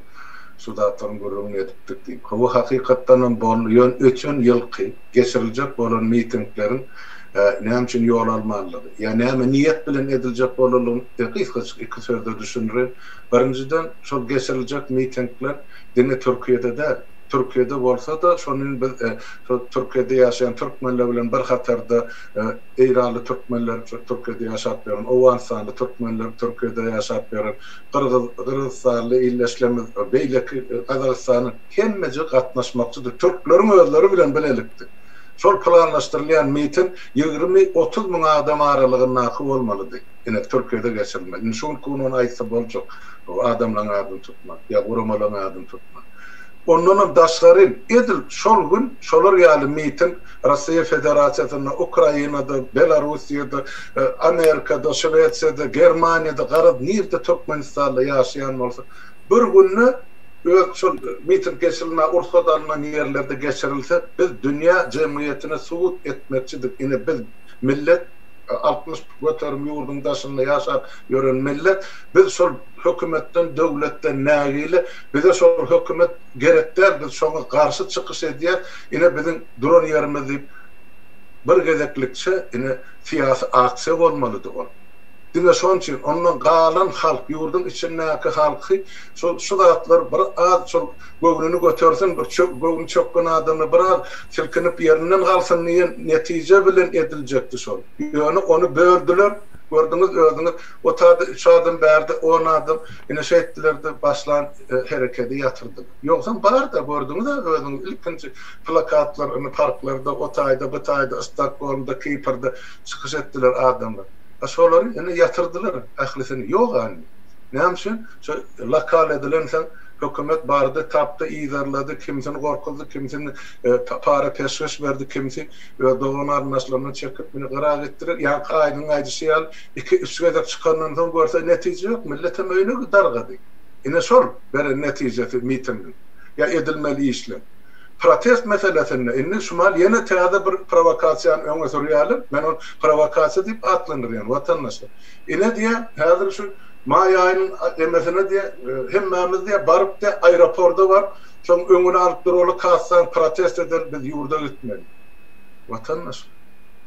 şu zatlaryň gürrüňini edipdik diýip. Hawa hakykatdanam boldy ýöne öten ýylky geçiriljek bolan mitingleriň näme üçin ýol almanlygy ýa näme niýet bilen ediljek bolanlygyny gysgajyk iki sözde düşündireýin. Birinjiden şol geçiriljek mitingler diňe Türkiýede däl Türkiýede bolsa-da şony biz şol Türkiýede ýaşaýan türkmenler bilen bir hatarda Eýranly türkmenler Türkiýede ýaşap ýören, Owganystanly türkmenler Türkiýede ýaşap ýören, Gyrgyz, Gyrgyzystanly ildeşlerimiz, beýleki Gazagystanyň hemmejigi gatnaşmakçydy. Türkleriň özleri bilen bilelikde. Şol planlaşdyrylýan miting 20, 30 müň adam aralygyndaky bolmalydy. Ine, Türkiýede geçirilmeli. Indi şu günki gün ony aýtsa boljak. Adamlaryň adyny tutman ýa guramalaryň adyny tutman. Ondanam daşgary, edil şol gün şolar ýaly miting Russiýa Federasiýasynda, Ukrainada, Belarussiýada, Amerikada, Şwesiýada, Germaniýada, garaz nirde Türkmenistanda ýaşaýan bolsa, bir günde. Öz şol miting geçirilmäge rugsat alnan ýerlerde geçirilse, biz dünýä jemgyýetine subut etmekçidik, ine biz millet, 60% ýurduň daşynda ýaşap ýören millet, biz şol hökümetden, döwletden nägile, bize şol hökümet gerek däl, biz şoňa garşy çykyş edýäs, ine biziň duran ýerimiz diýip, bir gezeklikçe ine syýasy aksiýa bolmalydy ol. Diňe şoň üçin, ondan galan halk, ýurduň içindäki halky şol şu zatlar bir az şol göwnüni götersin, bir çök göwni çökgün adamlar bir az silkinip ýerinden galsyn diýen netije bilen ediljekdi şol. Ýöne ony böldüler, gördüňiz özüňiz, o taýda üç adam, bärde on adam, ine şeýtdiler-de başlan herekedi ýatyrdylar. Ýogsam bar-da, gördüňiz-ä özüňiz ilkinji plakatlar indi parklarda, o taýda, bu taýda, Stokgolmda, Kiprde çykyş etdiler adamlar. A şolary indi ýatyrdylar ählisini, ýog-a indi. Näme üçin? Şo lokal edilensoň hökümet bardy, tapdy, yzarlady, kimsini gorkuzdy, kimsini para-peşgeş berdi, kimsi öz dogan-garyndaşlaryndan çekip indi gyra gitdiler. Ýaňky Aýdyň aýdyşy ýaly, iki-üç gezek çykandan soň görse netije ýok, milletem öýüne dargady. Ine şol beren netijesi mitingiň ýa edilmeli işleň. Protest meselesinde indi şumal ýene täze bir prowokasiýany öňe sürýärler. Men ony prowokasiýa diýip atlandyrýan, watandaşlar. Ine diýýär, häzir şu maý aýynyň emesine diýýär, hemmämiz diýýär, baryp diýýär, aeroporda baryp, şoň öňüni alyp duraly, kassaň protest edeli, biz ýurda gitmeli. Watandaşlar,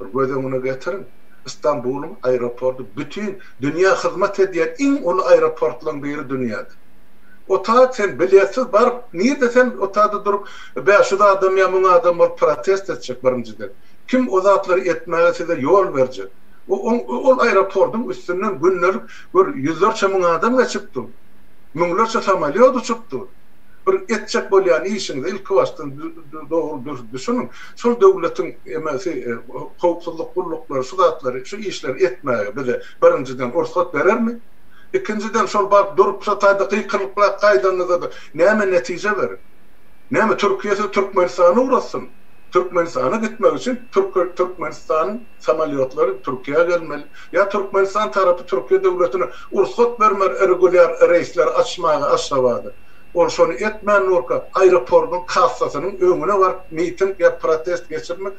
bir göz öňüne getiriň, Stambulyň aeroporty bütin dünýä hyzmat edýän iň uly aeroportlaryň biri dünýäde. O taýt sen biletsiz baryp, nirde sen o taýda durup 500 adam ýa 1000 adam bolup protest etjek birinjiden. Kim o zatlary etmäge size ýol berjek? O ol aeroportyň üstünden gündelik bir ýüzlerçe müň adam geçip dur. Müňlerçe samolýot uçup dur. Bir etjek bolýan işiňizi ilki başdan dogry dürs düşüniň. Şol döwletiň emesi howpsuzlyk gulluklary şu zatlary, şu işleri etmäge bize birinjiden rugsat berermi? Ikinjiden şol baryp durup şo taýda gykylyklap gaýdanyňyzda-da näme netije berer? Näme Türkiýe sizi Türkmenistana ugratsyn? Türkmenistana gitmek üçin Türkmenistanyň samolýotlary Türkiýä gelmeli. Ýa Türkmenistan tarapy Türkiýe döwletine ursgat bermeli regulýar reýsleri açmaga Aşgabada. Ol şony etmän durka aeroportyň kassasynyň öňüne baryp miting ýa protest geçirmek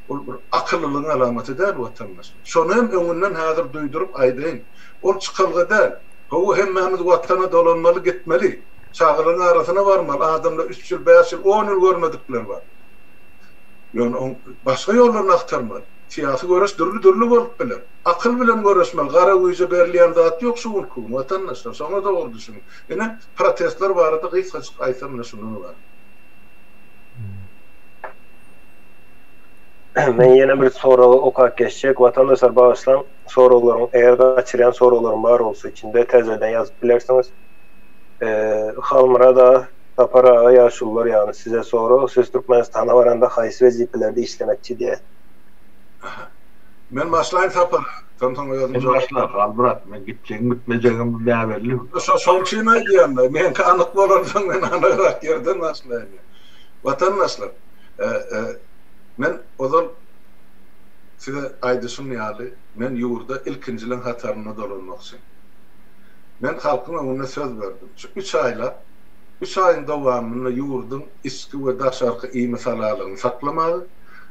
ol bir akyllylygyň alamaty däl watandaş. Şony hem öňünden häzir duýduryp aýdaýyn. Ol çykalga däl. Hawa hemmämiz watana dolanmaly gitmeli. Çagalaryň arasyna barmaly. Adamlar üç ýyl, bäş ýyl, on ýyl görmedikler bar. Ýöne oň başga ýollaryny agtarmaly. Syýasy göreş dürli-dürli bolup biler. Akyl bilen göreşmeli. Gara güýje berilýän zat ýok şu günki gün, watandaşlar. Şoňa dogry düşüniň. Ine, protestler barada gysgajyk aýtsam ine şundan ybarat. Men ýene bir soragy okap geçjek. Watandaşlar bagyşlaň, soraglaryň eger gaçyrýan soraglarym bar bolsa içinde täzeden ýazyp bilersiňiz. Halmyrat aga, Sapar aga ýaşulular ýagny size sorag, siz Türkmenistana baranda haýsy wezipelerde işlemekçi diýä. Men başlaýyn Sapar, sen soň özüň Sen başla Halmyrat, men gitjegim gitmejegim näbelli. Şo şoň üçin aýdýan-da, meňki anyk bolansoň men anygrak ýerden başlaýyn. Watandaşlar, men ozal size aýdyşym ýaly, men ýurda ilkinjileň hatarynda dolanmakçy. Men halkyň öňünde söz berdim. Şu üç aýlap, üç aýyň dowamynda ýurduň içki we daşarky imisalalygyny saklamagy,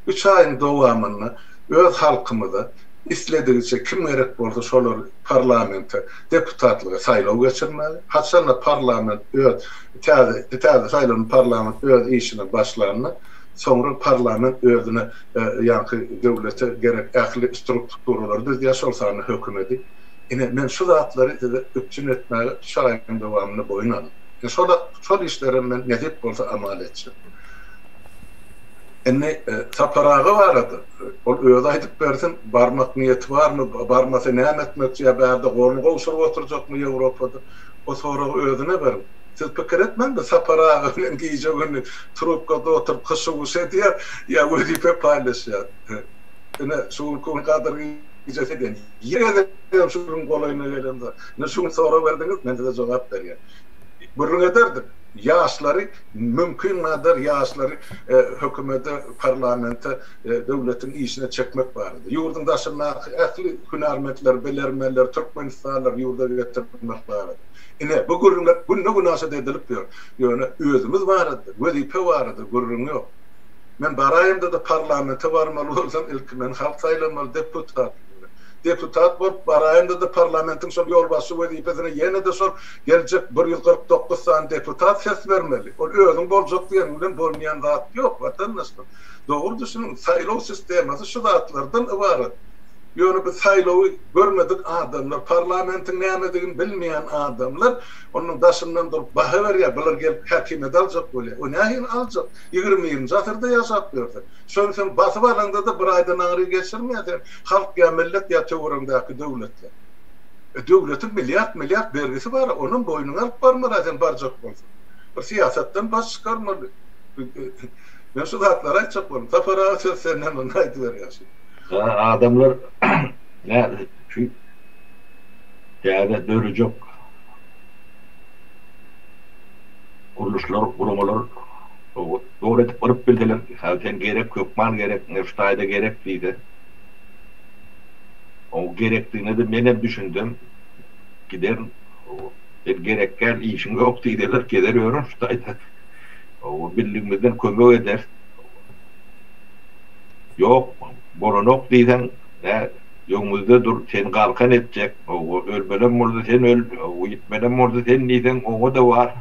üç aýyň dowamynda öz halkymyza isledigiçe kim gerek bolsa şolary parlamente, deputatlyga saýlaw geçirmäge, haçanda parlament öz täze täze saýlanan parlament öz işine başlanda, soňra parlament özüne ýaňky döwlete gerek ähli strukturalary düzýär, şol sanda hökümedi. Ine, men şu zatlary size üpjün etmäge üç aýyň dowamynda boýun aldym. Ine, şol şol işlerem men nesip bolsa amal etjek. Indi Sapar aga barada, ol özi aýdyp bersin, barmak niýeti barmy, barmasa näme etmekçi ýa bärde goluny gowşuryp oturjakmy Ýewropada, o soragy özüne beriň. Siz pikir etmäň biz Sapar aga bilen gije-gündiz trubkada oturyp hyşy-wyşy edýär ýa wezipe paýlaşýar. Ine, şu günki gün Gadyr gijesi diýen. Ýene gezegem şu günüň golaýyna gelemde, ine şu gün sorag berdiňiz, men size jogap berýän. Gürrüň ederdik. Ýaşlary mümkin gadar ýaşlary hökümete, parlamente, döwletiň işine çekmek barada. Ýurduň daşyndaky ähli hünärmentleri, bilermenleri, türkmenistanlylary ýurda getirmek barada. Ine, bu gürrüňler günde-günaşa-da edilip ýör. Ýöne özümiz barada, wezipe barada gürrüň ýok. Men baraýamda-da parlamente barmaly bolsam, ilki meni halk saýlamaly deputat. Deputat bolup baraýamda-da parlamentiň şol ýolbaşçy wezipesine ýene-de şol geljek 149 sany deputat ses bermeli. Ol özüň boljak diýeniň bilen bolunýan zat ýok, watandaşlar. Dogry düşüniň, saýlaw sistemasy şu zatlardan ybarat. Ýöne bu saýlawy görmedik adamlar, parlamentiň nämedigini bilmeýän adamlar onuň daşyndan durup baha berýär, bular gelip häkimiýeti aljak bolýar. O nähili aljak? Ýigrimi birinji asyrda ýaşap ýörse. Şony sen basyp alaňda-da bir aýdan aňry geçirmeýär sen halk ýa millet ýa töweregiňdäki döwletler. E döwletiň milliard milliard bergisi bar-a, onam boýnuňa alyp barmaly-a sen barjak bolsaň. Bir syýasatdan baş çykarmaly. Men şu zatlary aýtjak boldum. Sapar aga söz senden onda aýdyber ýagşy. Adamlar nä şu täze dörejek gurluşlar, guramalar Dogry edip yryp bilseler, hä sen gerek, hökman gerek, ine şu taýda gerek diýse, oň gerekdigine-de menem düşünsem, giderin. Sen gerek däl, işiň ýok diýseler, gezer ýörün şu taýda. Bildigimizden kömek ederis. Ýok, bolanok diýseň, nä, öňümizde dur, seni galkan etjek, ölmelem bolsa sen öl, ýitmelem bolsa sen diýseň, oňa-da bar.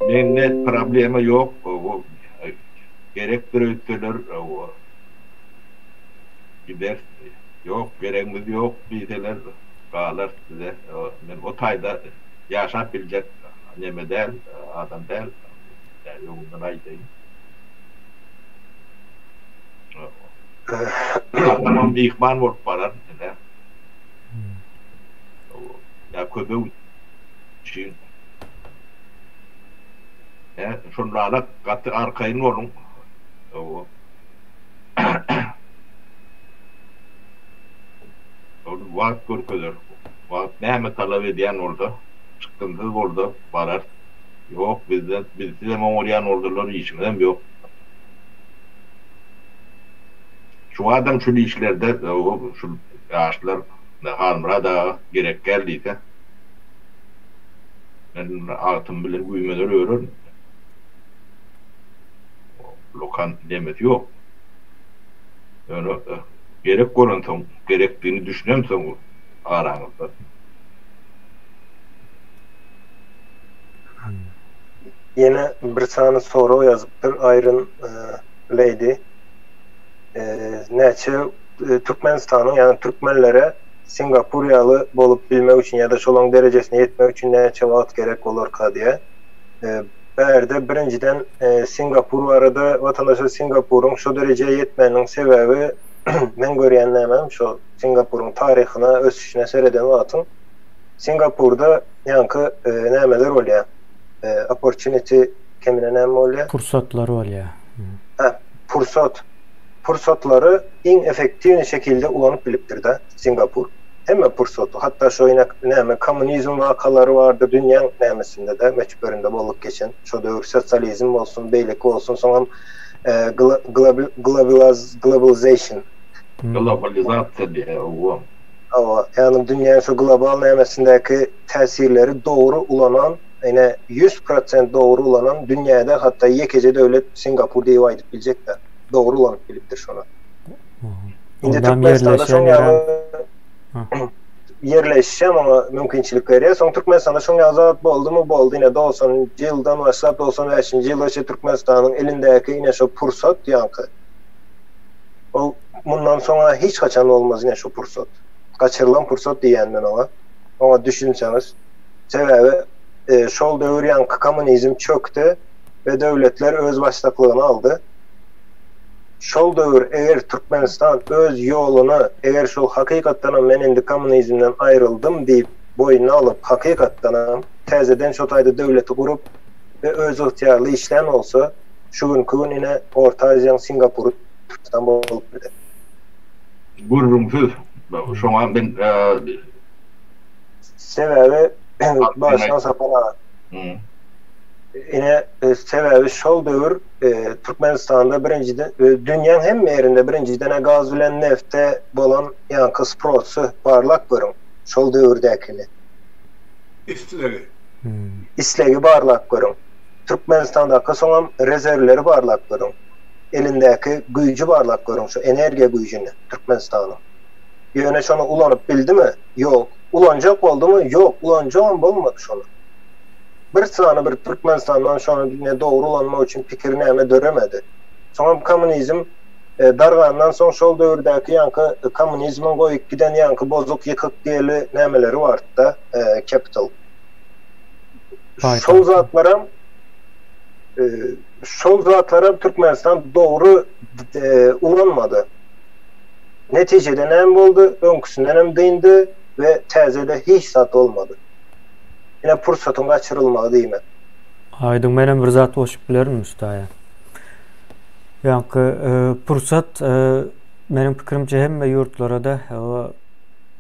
Mende problema ýok, gerekdir öýtseler gideris, ýok geregimiz ýok diýseler galarys bize. Men o taýda ýaşap biljek neme däl, adam däl, öňünden aýdaýyn. Adamam myhman bolup barar ine. Ýa kömek üçin. Ä, şonda gaty arkaýyn boluň. Hawa. Ol wagt görkezer. Wagt näme talap edýän bolsa, çykgynsyz bolsa bararys. Ýok, bizden, bizsizem oňarýan bolsalar işimizem ýok. Şu adam şul işlerde, şul ýaşlar Halmyrat aga gerek däl diýse, men agtym bilen güýmener ýörerin. Lokan demesi ýok. Ýöne gerek bolansoň, gerekdigini düşünemsoň araňyzda. Ýene bir sany sorag ýazypdyr Iron Lady. Näçe Türkmenistanyň, ýagny türkmenlere Singapur ýaly bolup bilmek üçin ýa-da şolaň derejesine ýetmek üçin näçe wagt gerek bolarka diýýär. Bärde birinjiden Singapur barada watandaşlar Singapuryň şo derejä ýetmeginiň sebäbi men görýän nämem şo Singapuryň taryhyna ösüşine sereden wagtyň Singapurda ýaňky nämeler bolýar opportunity kemine näme bolýar? Pursatlar bolýar. Hä, pursat. Pursatlary iň effektiwnyý şekilde ulanyp bilipdir-de Singapur. Hemme pursaty, hatda şo ine näme kommunizm wakalary bardy dünýäň nämesinde-de möçberinde bolup geçen şo döwür sosializm bolsun, beýleki bolsun, soňam globalization. Globalizasiýa diýýär, hawa. Hawa, ýagny dünýäň şo global nämesindäki täsirleri dogry ulanan, ine 100% dogry ulanan dünýäde hatda ýekeje döwlet Singapur diýip aýdyp biljek-dä. Dogry ulanyp bilipdir şony. Indi Türkmenistanda şoň ýaly ýerleşişem oňa mümkinçilik berýär. Soň Türkmenistanda şoň ýaly zat boldumy? Boldy. Ine 90-njy ýyldan başlap 95-nji ýyla çenli Türkmenistanyň elindäki ine şo pursat ýaňky. Ol mundan soňa hiç haçan bolmaz ine şo pursat. Gaçyrylan pursat diýýän men oňa. Oňa düşünseňiz. Sebäbi şol döwür ýaňky kommunizm çökdi we döwletler özbaşdaklygyny aldy. Şol döwür eger Türkmenistan öz ýoluny eger şol hakykatdanam men indi kommunizmden aýryldym diýip boýnuna alyp hakykatdanam täzeden şo taýda döwleti gurup we özygtyýarly işlän bolsa şu günki gün ine Orta Aziýaň Singapury Türkmenistan bolup biler. Gürrüňsiz. Şoňa men. Sebäbi başdan Sapar aga. Ine sebäbi şol döwür Türkmenistanda birinjiden dünýäň hemme ýerinde birinjiden gaz bilen nefte bolan ýaňky sprosy barlap görüň şol döwürdäkini. Islegi. Islegi barlap görüň. Türkmenistandaky soňam rezerwleri barlap görüň. Elindäki güýji barlap görüň şu energiýa güýjüni Türkmenistanyň. Ýöne şony ulanyp bildimi? Ýok. Ulanjak boldumy? Ýok, ulanjagam bolmady şony. Bir sany bir Türkmenistandan şony ne dogry ulanmak üçin pikir näme döremedi. Soňam kommunizm dargandan soň şol döwürdäki ýaňky kommunizmiň goýup giden ýaňky bozuk ýykyk diýeli nämeleri bardy-da, capital. Şol zatlaram şol zatlaram Türkmenistan dogry ulanmady. Netijede näme boldy? Öňküsindenem dyndy we täzede hiç zat bolmady. Ine pursatyň gaçyrylmagy diýmek. Aýdyň menem bir zat goşup bilerin Mustaýa. Ýaňky pursat meniň pikirimçe hemme ýurtlara-da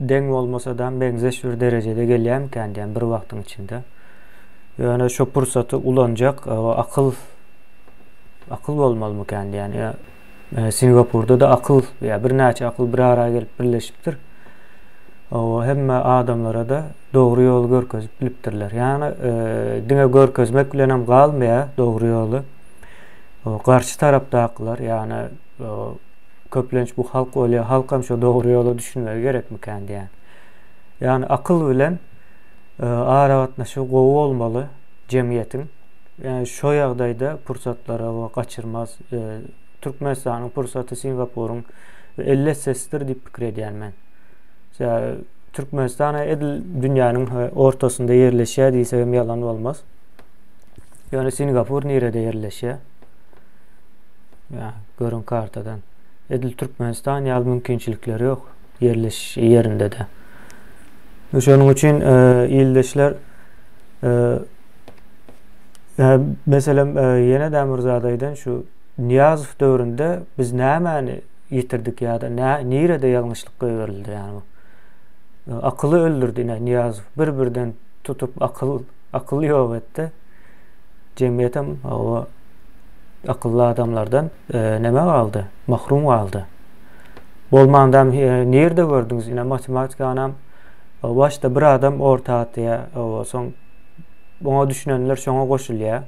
deň bolmasa-da meňzeş bir derejede gelýärmikän diýen bir wagtyň içinde. Ýöne şo pursaty ulanjak akyl akyl bolmalymykan diýen. Singapurda-da akyl ýa birnäçe akyl bir ara gelip birleşipdir. O hemme adamlara-da dogry ýoly görkezip bilipdirler. Ýagny diňe görkezmek bilen hem galmaýar dogry ýoly. O garşy tarapdakylar, ýagny köplenç bu halk bolýar, halk hem şo dogry ýola düşünmegi gerekmikän diýýän. Ýagny akyl bilen aragatnaşygy gowy bolmaly jemgyýetiň. Ýagny şo ýagdaýda pursatlary gaçyrmaz. Türkmenistanyň pursaty Singapuryň 50 essesidir diýip pikir edýän men. Sebäbi Türkmenistan edil dünýäniň ortasynda ýerleşýär diýsek hem ýalan bolmaz. Ýöne Singapur nirede ýerleşýär? Ýa, görüň kartadan. Edil Türkmenistan ýaly mümkinçilikleri ýok ýerleşiş ýerinde-de. Şonuň üçin ildeşler Meselem, ýene-de bir zat aýdan, şu Nyýazow döwründe biz nämäni ýitirdik ýa-da nirede ýalňyşlyk goýberildi ýagny. Akyly öldürdi ine Nyýazow bir-birden tutup akyl akyl ýok etdi. Jemgyýetem o akylly adamlardan neme galdy? Mahrum galdy. Bolmanda nirde gördüňiz ine matematikanam başda bir adam orta atýar, soň Oňa düşünenler şoňa goşulýar.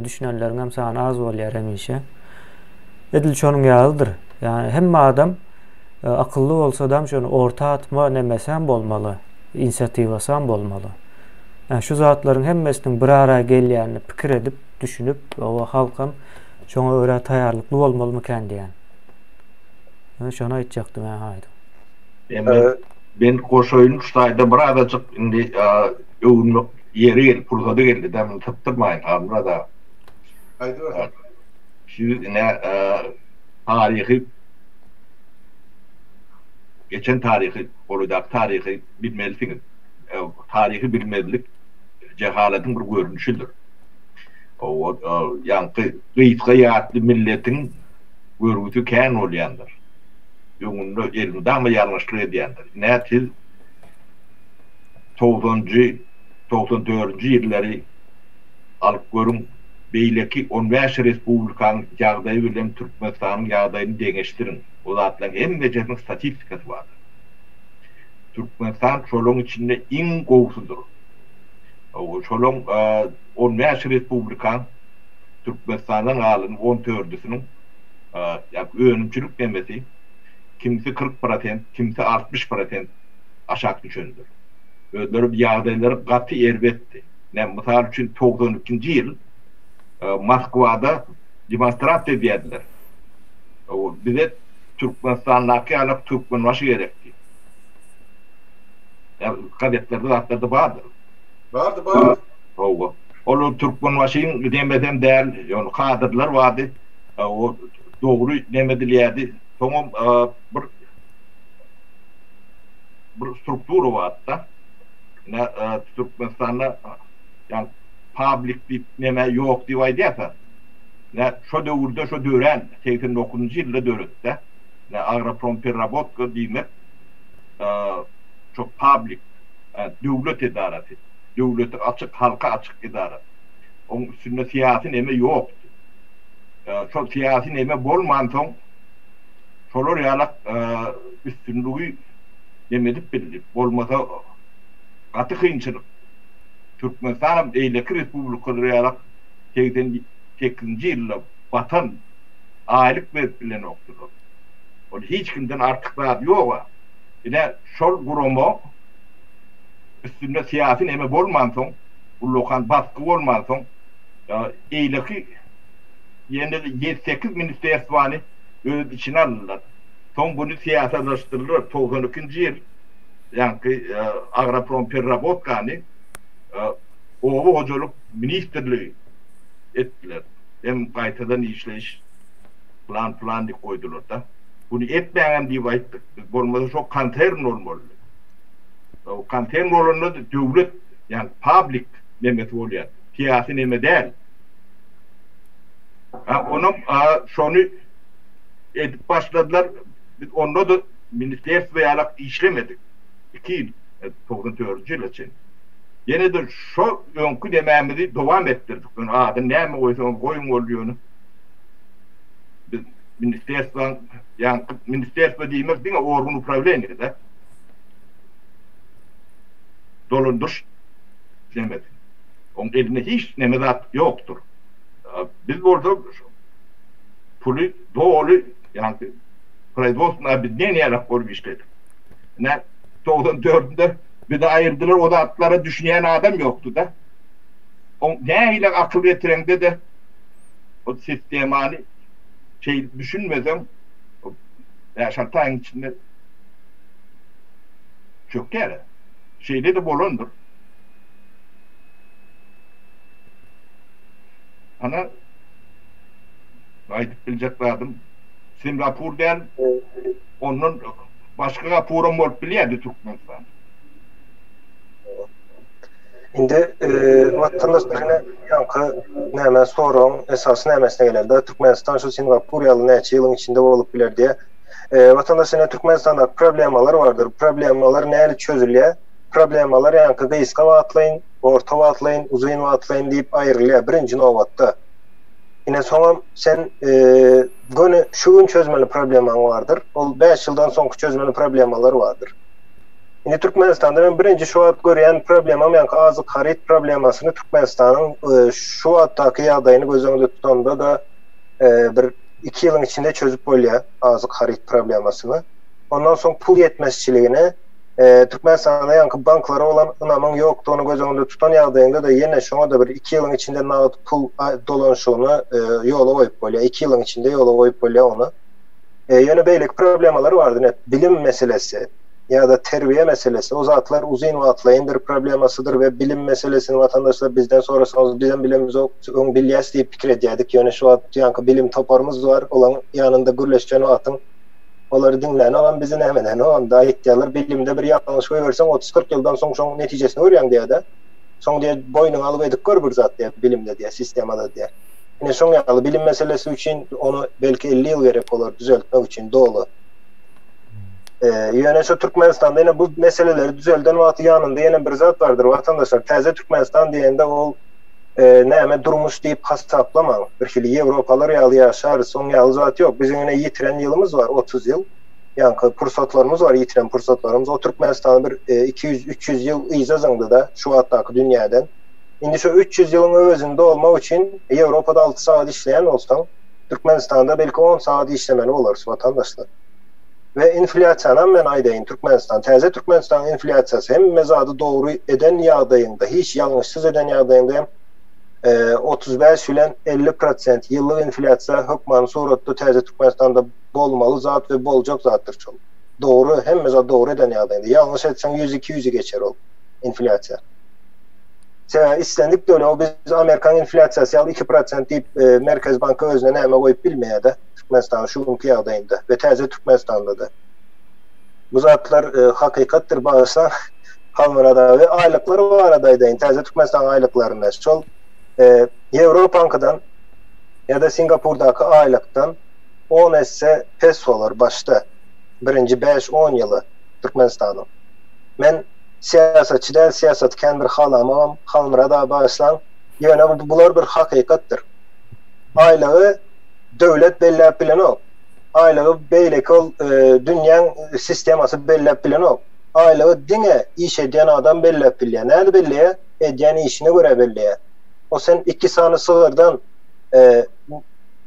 Düşünenleriň hem sany az bolýar hemişe. Edil şonuň ýalydyr. Ýagny hemme adam e, akylly bolsadam şony orta atma nemesi hem bolmaly, inisiatiwasy hem bolmaly. Yani şu zatlaryň hemmesiniň bir ara gelýänini pikir edip, düşünip, oba halkam şoňa görä taýýarlykly bolmalymykan diýen. Men şony aýtjakdym, hä, haýdym. Endi men goşaýyn şu taýda bir azajyk indi öwünmek ýeri geldi, pursady geldi dä, muny sypdyrmaýyn Halmyrat aga. Aýdyber. Siz ine taryhy geçen taryhy, golaýdaky taryhy bilmelisiňiz. Taryhy bilmezlik jehalatyň bir görnüşidir. Ýaňky gysga ýatly milletiň görgüsi kän bolýandyr. Öňünde elmydama ýalňyşlyk edýändir. Ine siz togsanjy, 94-nji ýyllary alyp görüň, beýleki on bäş respublikanyň ýagdaýy bilen Türkmenistanyň ýagdaýyny deňeşdiriň. O zatlaryň hemmejesiniň statistikasy bardyr. Türkmenistan şolaryň içinde iň gowusydyr. Şolaryň on bäş respublikaň Türkmenistandan galan on dördüsiniň önümçilik nemesi kimsi 40 prosent, kimsi 60 prosent aşak düşendir. Özleri ýagdaýlary gaty erbetdi. Näme, mysal üçin, 92-nji ýyl Moskwada demonstrasiýa edýärdiler. Bize Türkmenistandaky ýaly Türkmenbaşy gerek diýip. Gazetlerde zatlarda bardyr. Bardy, bardy. Hawa. Ol Türkmenbaşyň nemesem däl, ýöne kadrlar bardy. O dogry neme edilýärdi. Soňam bir bir struktura bardy-da. Ine, Türkmenistanda ýa public diýip neme ýok diýip aýdýarsa, ine, şo döwürde şo dörän, 89-njy ýylda döretdi-de. Ine, agroprompererabotka diýmek şo public. Döwlet edarasy. Döwlete açyk, halka açyk edara. Oň üstünde syýasy neme ýokdy. Şol syýasy neme bolmansoň, şolar ýalak üstünligi neme edip bildi. Bolmasa gaty kynçylyk. Türkmenistanam beýleki respublikalar ýalak 88-nji ýylda batan aýlyk berip bilenokdylar. Ol hiç kimden artyk zady ýog-a. Ine, şol gurama üstünde syýasy neme bolmansoň, ullakan basgy bolmansoň, eýleki ýene-de ýedi-sekiz ministerstwany öz içine aldylar. Soň buny syýasalaşdyrdylar. 92-nji ýyl ýaňky agropromperrabotkany Oba hojalyk ministrligi etdiler. Hem gaýtadan işleýiş plan-plan diýip goýdular-da. Buny etmäňem diýip aýtdyk. Biz bolmasa şo konsern bolmalydy. O konsern bolanda döwlet, ýagny public nemesi bolýar. Syýasy neme däl. Ha onam şony edip başladylar. Biz onda-da ministerstwo ýalak işlemedik. Iki ýyl, 94-nji ýyla çenli. Ýene-de şo öňki nemämizi dowam etdirdik. Ýöne adyny näme goýsaňyz goýuň boldy ýöne. Biz ministerstwaň, ýaňky ministerstwo diýmek diňe organ uprawleniýa-da. Dolandyryş nemesi. Oň elinde hiç neme zat ýokdur. Biz bolsa puly doly, ýaňky proizwodstwony obedineniýe ýalak bolup işledik. Ine, 94-de bizi aýyrdylar, o zatlara düşünýän adam ýokdy-da. Oň nähili akyl getireňde-de o sistemany şeýdip düşünmeseň, bäş-alty aýyň içinde çökýär. Şeýle-de bolandyr. Ana, aýdyp biljek zadym, Singapur däl, ondan başga gapuram bolup bilýärdi Türkmenistan. Indi watandaşlar ine ýaňky näme soragyň esasy nämesine gelende Türkmenistan şu Singapur ýaly näçe ýylyň içinde bolup biler diýe. Watandaşlar ine Türkmenistanda problemalar bardyr. Problemalar näli çözülýär? Problemalar ýaňky gysga wagtlaýyn, orta wagtlaýyn, uzyn wagtlaýyn diýip aýrylýar birinji nobatda. Ine soňam sen göni şu gün çözmeli problemaň bardyr. Ol 5 ýyldan soňky çözmeli problemalar bardyr. Indi Türkmenistanda men birinji şu wagt görýän problemam ýaňky azyk haryt problemasyny Türkmenistanyň e, şu wagtdaky ýagdaýyny göz öňünde tutanda-da e, bir iki ýylyň içinde çözüp bolýar azyk haryt problemasyny. Ondan soň pul ýetmezçiligini e, Türkmenistanda ýaňky banklara bolan ynamyň ýokdugyny göz öňünde tutan ýagdaýynda-da ýene şoňa-da bir iki ýylyň içinde nagt pul dolanyşygyny ýola goýup bolýar. Iki ýylyň içinde ýola goýup bolýar ony. Ýöne beýleki problemalar bardy, ine, bilim meselesi ýa-da terbiýe meselesi, o zatlar uzyn wagtlaýyn bir problemasydyr we bilim meselesini watandaşlar bizden sorasaňyz bizem bilemizok, öň bilýäs diýip pikir edýärdik, ýöne şu wagt ýaňky bilim toparymyz bar, olaň ýanynda gürleşen wagtyň olary diňlänogam bizi nämedenogam da aýtýarlar, bilimde bir ýalňyş goýberseň 30-40 ýyldan soň şoň netijesini görýäň diýýär-de. Soň diýýär boýnuňa alyp edip gör bir zat diýýär bilimde diýýär, sistemada diýýär. Ine şoň ýaly bilim meselesi üçin ony belki 50 ýyl gerek bolar düzeltmek üçin doly. Ýöne şu Türkmenistanda ýene bu meseleleri düzelden wagty ýanynda ýene bir zat bardyr watandaşlar. Täze Türkmenistan diýende ol näme durmuş diýip hasaplamaň. Bir hili Ýewropalar ýaly ýaşarys, oň ýaly zat ýok. Biziň ine ýitiren ýylymyz bar 30 ýyl. Ýaňky pursatlarymyz bar, ýitiren pursatlarymyz. O Türkmenistany bir 200-300 ýyl yza zyňdy-da şu wagtdaky dünýäden. Indi şu 300 ýylyň öwezini dolmak üçin Ýewropada 6 sagat işleýän bolsaň, Türkmenistanda belki 10 sagat işlemeli bolarys watandaşlar. We inflýasiýanam men aýdaýyn Türkmenistan, täze Türkmenistanyň inflýasiýasy hemme zady dogry eden ýagdaýyňda, hiç ýalňyşsyz eden ýagdaýyňda hem 35 bilen 50 prosent ýyllyk inflýasiýa hökmany suratda täze Türkmenistanda bolmaly zat we boljak zatdyr şol. Dogry, hemme zat dogry eden ýagdaýyňda. Ýalňyş etseň 100-200-i geçer ol inflýasiýa. Sebäbi islendik döwlet, o biz Amerikan inflýasiýasy ýaly 2% diýip e, Merkez banky özüne näme goýup bilmeýär-de Türkmenistanyň şu günki ýagdaýynda we täze Türkmenistanda-da. Bu zatlar e, hakykatdyr bagyşlaň Halmyrat abi. Aýlyklar barada aýdaýyn, täze Türkmenistanyň aýlyklarynda şol e, Ýewropaňkydan ýa-da Singapurdaky aýlykdan 10 esse pes bolar başda birinji 5-10 ýyly Türkmenistanyň. Men. syýasatçy däl, syýasaty kän bir halamagam, Halmyrat aga bagyşlaň. Ýöne bular bir hakykatdyr. Aýlygy döwlet belläp bilenok. Aýlygy beýleki ol dünýäň sistemasy belläp bilenok. Aýlygy diňe iş edýän adam belläp bilýär. Nädip belleýär? Edýän işine görä belleýär. O sen iki sany sygyrdan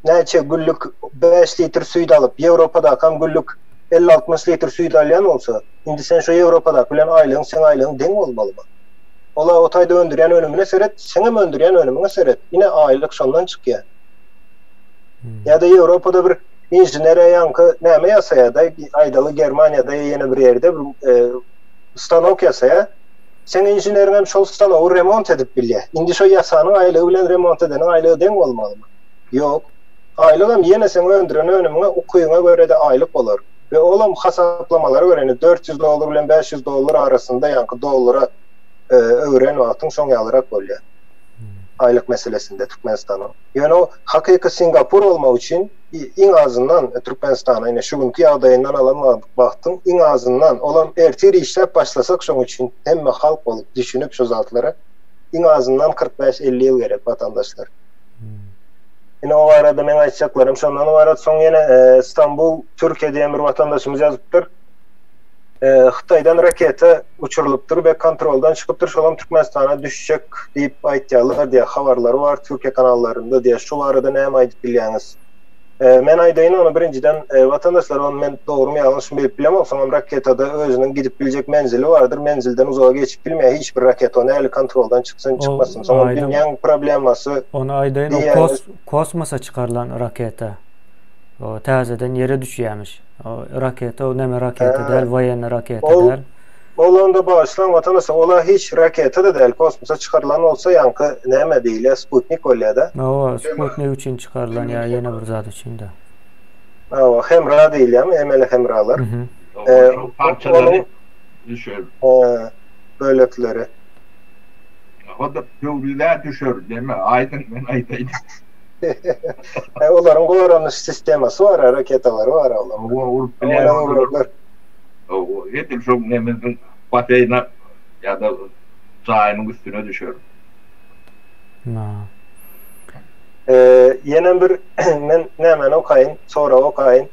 näçe günlük 5 litr süýt alyp, Ýewropadakam günlük 50-60 litr süýt alýan bolsa, indi sen şo Ýewropadaky bilen aýlygyň seň aýlygyň deň bolmalymy? Ola o taýda öndürýän önümine seret, seňem öndürýän önümiňe seret. Ine aýlyk şondan çykýar. Ýa-da Ýewropada bir inžener ýaňky näme ýasaýar-da, aýdaly Germaniýada ýa ýene bir ýerde bir stanok ýasaýar. Seň inženeriň hem şol stanogy remont edip bilýär. Indi şo ýasanyň aýlygy bilen remont edeniň aýlygy deň bolmalymy? Ýok. Aýlygam ýene seň öndüren önümiňe, ukybyňa görä-de aýlyk bolar. We olam hasaplamalara görä indi 400 dollar bilen 500 dollar arasynda ýaňky dollara öwren wagtyň şoň ýalyrak bolýar. Aýlyk meselesinde Türkmenistanyň. Ýöne o hakyky Singapur bolmak üçin iň azyndan Türkmenistana ine şu günki ýagdaýyndan alan wagtyň iň azyndan olam ertir işläp başlasak şoň üçin hemme halk bolup düşünip şu zatlara iň azyndan 45-50 ýyl gerek watandaşlar. Ine o barada meň aýtjaklarym şondan ybarat. Soň ýene Stambul Türkiýe diýen bir watandaşymyz ýazypdyr. Hytaýdan raketa uçurylypdyr we kontroldan çykypdyr, şolam Türkmenistana düşjek diýip aýtýarlar diýýär, habarlary bar Türkiýe kanallarynda diýýär. Şu barada näme aýdyp bilýäňiz? Men aýdaýyn ony birinjiden watandaşlar ony men dogrymy ýalňyşmy bilip bilemok, soňam raketada özüniň gidip biljek menzili bardyr, menzilden uzaga geçip bilmeýär hiç bir raketa, o näli kontroldan çyksyn çykmasyn, soňam dünýäň problemasy Ony aýdaýyn o kosmosa çykarylan raketa o täzeden ýere düşýämiş. O raketa o neme raketa däl, woýenny raketa däl. Ol onda bagyşlaň watandaşlar, ola hiç raketa-da däl, kosmosa çykarylan bolsa ýaňky näme diýilýär, sputnik bolýar-da. Hawa, sputnik üçin çykarylan ýa ýene bir zat üçin-de. Hawa, hemra diýilýärmi, emeli hemralar. Şol parçalary düşer. Bölekleri. O-da Pöwrizä düşer, deme, aýdyň men aýdaýyn. Olaryň goranyş sistemasy bar, raketalary bar olaryň. Hawa, urup bilýär. Edil şo nemesiň baseýne ýa-da jaýynyň üstüne düşer. Ýene bir men nämeni okaýyn, sorag okaýyn.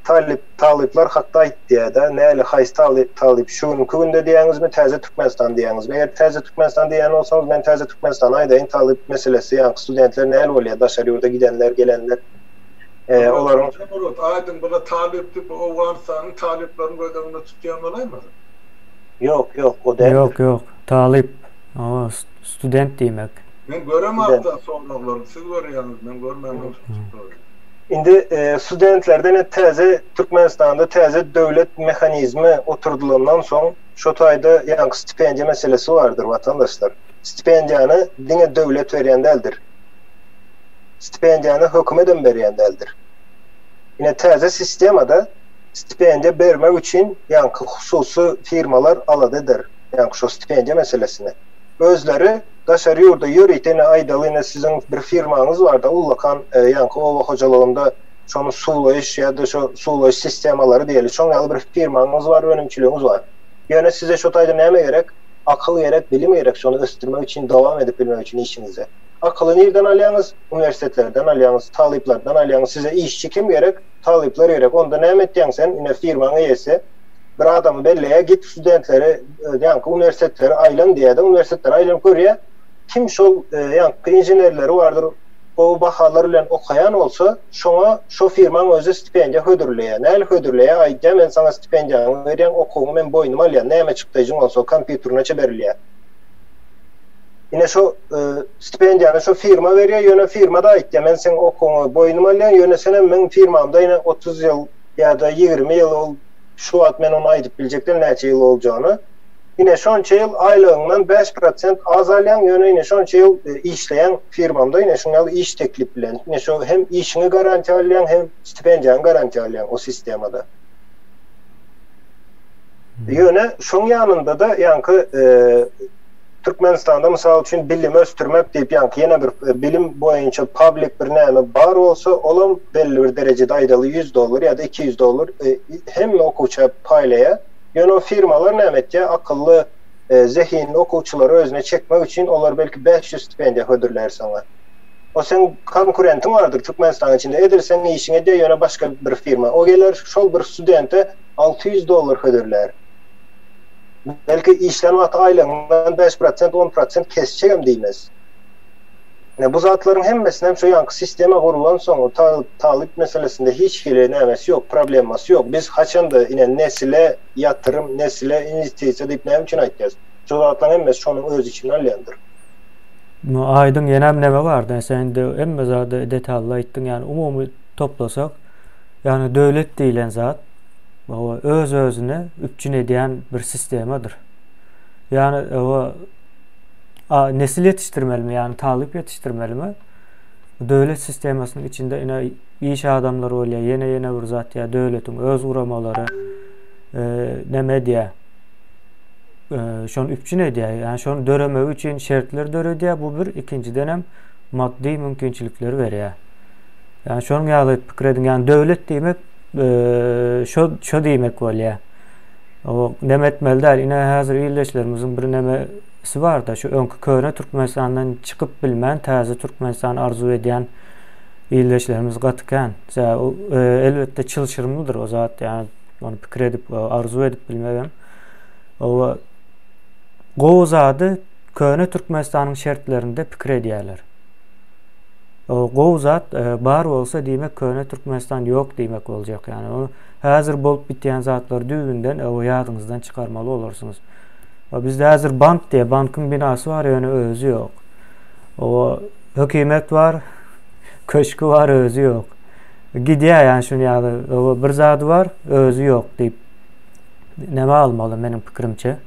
Talyp talyplar hakda aýt diýýär-de. Näli haýsy talyp talyp şu günki günde diýýäňizmi, täze Türkmenistan diýýäňizmi? Eger täze Türkmenistan diýýän bolsaňyz, men täze Türkmenistany aýdaýyn, talyp meselesi, ýaňky studentler näli bolýar, daşary ýurda gidenler, gelenler. Olaryň Murat, aýdyň bula talyp diýip Owganystanyň talyplaryny göz öňünde tutýan bolaýmasyn? Ýok, ýok, o däldir. Ýok, ýok, talyp, hawa, student diýmek. Men göremok-da soraglary, siz görýäňiz, men görmändim şu soragy. Indi studentlerden et täze Türkmenistanda täze döwlet mehanizmi oturdylandan soň şo taýda ýaňky stipendiýa meselesi bardyr watandaşlar. Stipendiýany diňe döwlet berýän däldir. Stipendiýany hökümedem berýän däldir. Ine täze sistemada stipendiýa bermek üçin ýaňky hususy firmalar alada eder ýaňky şo stipendiýa meselesini. Özleri daşary ýurda ýörite ine aýdaly ine siziň bir firmaňyz barda ullakan ýaňky oba hojalygynda şony suwlaýyş ýa-da şo suwlaýyş sistemalary diýeli şoň ýaly bir firmaňyz bar önümçiligiňiz bar. Ýöne size şo taýda näme gerek? Akyl gerek, bilim gerek şony ösdürmek üçin dowam edip bilmek üçin işiňizi. Akyly nirden alýaňyz? Uniwersitetlerden alýaňyz, talyplardan alýaňyz. Size işçi kim gerek? Talyplar gerek. Onda näme etýäň sen? Ine firmaň eýesi bir adamy belleýär, git studentleri, ýaňky uniwersitetlere aýlan diýýär-de, uniwersitetlere aýlanyp görýär. Kim şol ýaňky inženerleri bardyr, gowy bahalar bilen okaýan bolsa, şoňa şo firmaň özi stipendiýa hödürleýär. Nähili hödürleýär? Aýdýar, men saňa stipendiýaňy berýän, okuwyňy men boýnuma alýan, näme çykdajyň bolsa, kompýuterineçe berilýär. Ine şo stipendiýany şo firma berýär, ýöne firma-da aýtýar, men seň okuwyňy boýnuma alýan, ýöne senem meň firmamda ine 30 ýyl ýa-da 20 ýyl ol şu wagt men ony aýdyp biljek däl näçe ýyl boljagyny. Ine şonça ýyl aýlygyňdan 5% az alýaň, ýöne ine şonça ýyl işleýäň firmamda ine şuň ýaly iş teklip bilen. Ine şo hem işiňi garantiýa alýaň, hem stipendiýaňy garantiýa alýaň o sistemada. Ýöne şoň ýanynda-da ýaňky Türkmenistanda mysal üçin bilimi ösdürmek diýip ýaňky ýene bir bilim boýunça public bir näme bar bolsa, olam belli bir derejede aýdaly 100 dollar ýa-da 200 dollar hemme okuwça paýlaýar. Ýöne o firmalar näme etýär? Akylly, zehinli okuwçylary özüne çekmek üçin olar belki 500 stipendiýa hödürlär saňa. O seň konkurentiň bardyr Türkmenistanyň içinde. Edil seň işiňi edýär, ýöne başga bir firma. O geler şol bir studente 600 dollar hödürlär. Belki işlän wagty aýlygyňdan 5 prosent, 10 prosent kesjegem diýmez. Ine bu zatlaryň hemmesinem şu ýaňky sistema gurulansoň o talyp meselesinde hiç hili nämesi ýok, problemasy ýok. Biz haçanda ine nesile ýatyrym, nesile inwestisiýa diýip näme üçin aýtýas? Şu zatlaryň hemmesi şonuň öz içine alýandyr. No aýdyň ýenem neme barda sen indi hemme zady detally aýtdyň ýani umumy toplasak ýani döwlet diýilen zat öz özüni üpjün edýän bir sistemadyr. Ýani A nesil ýetişdirmelimi, ýagny talyp ýetişdirmelimi? Döwlet sistemasynyň içinde ine iş adamlary bolýar, ýene ýene bir zat ýa döwletiň öz guramalary e, näme edýär? E, şony üpjün edýär. Ýagny şony döremegi üçin şertler döredýär. Bu bir, ikinjiden hem maddy mümkinçilikleri berýär. Ýagny şonuň ýaly pikir ediň. Ýagny döwlet diýmek e, şo şo diýmek bolýar. O neme etmeli däl. Ine häzir ildeşlerimiziň bir neme si barda şu öňki köne Türkmenistandan çykyp bilmän täze Türkmenistan arzuw edýän ildeşlerimiz gaty kän. Elbetde çylşyrymlydyr o zat ýa ony pikir edip arzuw edip bilmegem. O gowy zady köne Türkmenistanyň şertlerinde pikir edýärler. O gowy zat e, bar bolsa diýmek köne Türkmenistan ýok diýmek boljak ýani. Ony häzir bolup bitýän zatlary düýbünden o ýadyňyzdan çykarmaly bolarsyňyz. Bizde häzir bank diýe, bankyň binasy bar, ýöne özi ýok. O hökümet bar, köşki bar, özi ýok. Gidýär ýani şuny ýaly, o bir zady bar, özi ýok diýip. Näme almaly meniň pikirimçe.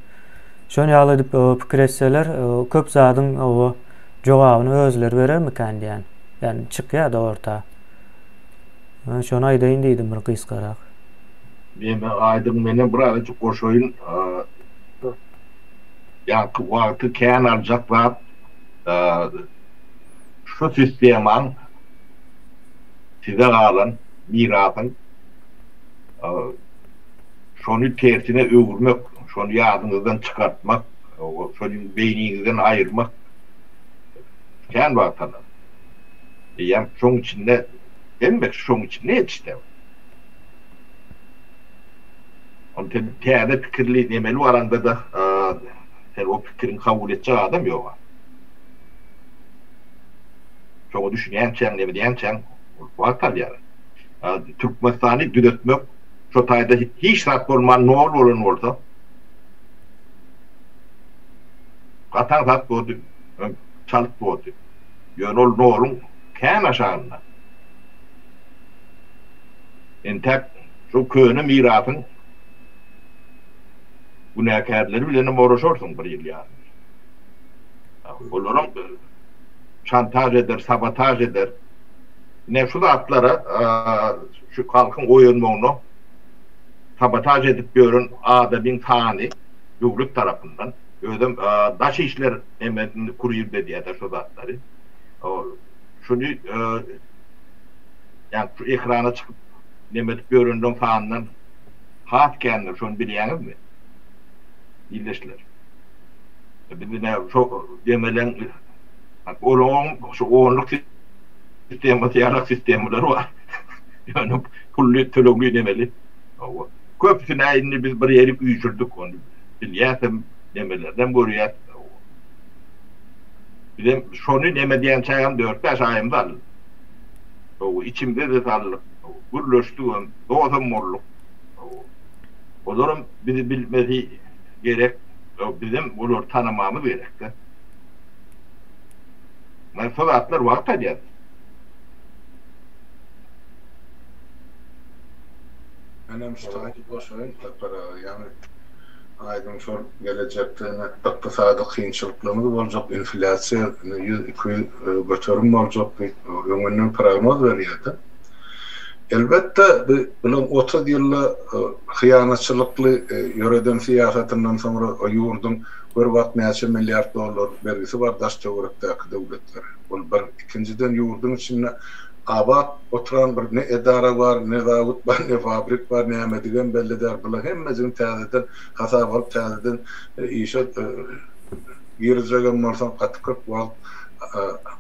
Şuny ýaly edip pikir etseler, köp zadyň o jogabyny özleri berermikän diýen. Ýani çykýar da orta. Şony aýdaýyn diýdim bir gysgarak. Meme aýdyň menem bir azajyk goşaýyn. Ýaňky wagty kän aljak zat şu sistemaň size galan mirasyň şony tersine öwürmek, şony ýadyňyzdan çykartmak, şony beýniňizden aýyrmak kän wagt alar. Eýýäm şoň içinde hemmesi şoň içinde ýetişdi. Ony sen täze pikirli nemeli baraňda-da sen o pikiriňi kabul etjek adam ýog-a. Şoňa düşünýänçäň, neme diýänçäň wagt alýar. Türkmenistany düzetmek şo taýda hiç zat bolman nol bolan bolsa gaty aňsat bordy, çalt bordy. Ýöne ol noluň kän aşagynda. Entäk şu köne mirasyň günäkärleri bilenem oraşarsyň bir ýyl ýarym. Olaram şantaž eder, sabotaž eder. Ine şu zatlara şu halkyň oýanmagyna sabotaž edip ýören adamyň sany döwlet tarapyndan özem daş işler nemesini kurir edýär-de şu zatlary. Şuny Ýa şu ekrana çykyp neme edip ýörenleň sanyndan has kändir şony bilýäňizmi? Ildeşler. Biz ine şo demeleň olaryň şu onluk sistemasy ýalak sistemalary bar. Ýöne pully tölegli nemeli. Köpüsine indi biz bir ýerik üýşürdik ony bilýäsem nemelerden görýäs. Bizem şony neme diýençägem dört-bäş aýymyzy aldy. Hawa, içimize-de saldyk. Gürleşdigem, dostam bolduk. Hawa. Olaram bizi bilmesi gerek, bizem olary tanamamyz gerek-de. Mana şo zatlar wagt alýar. Menem şu taýda goşaýyn Sapar aga, ýaňy Aýdyň şol gelejekde ine ykdysady kynçylyklarymyz boljak, inflýasiýa ine 100-200 göterim boljak diýip öňünden prognoz berýärdi. Elbetde bu bilen 30 ýylda hyýanatçylykly ýöreden syýasatyndan soňra ýurduň gör bak näçe milliard dollar bergisi bar daş töwerekdäki döwletlere. Ol bir. Ikinjiden ýurduň içinde. Abat oturan bir ne edara bar, ne zawod bar, ne fabrik bar, nämedigem belli däl. Bularyň hemmejigini täzeden hasaba alyp, täzeden işe girizjegem bolsaň gaty köp wagt,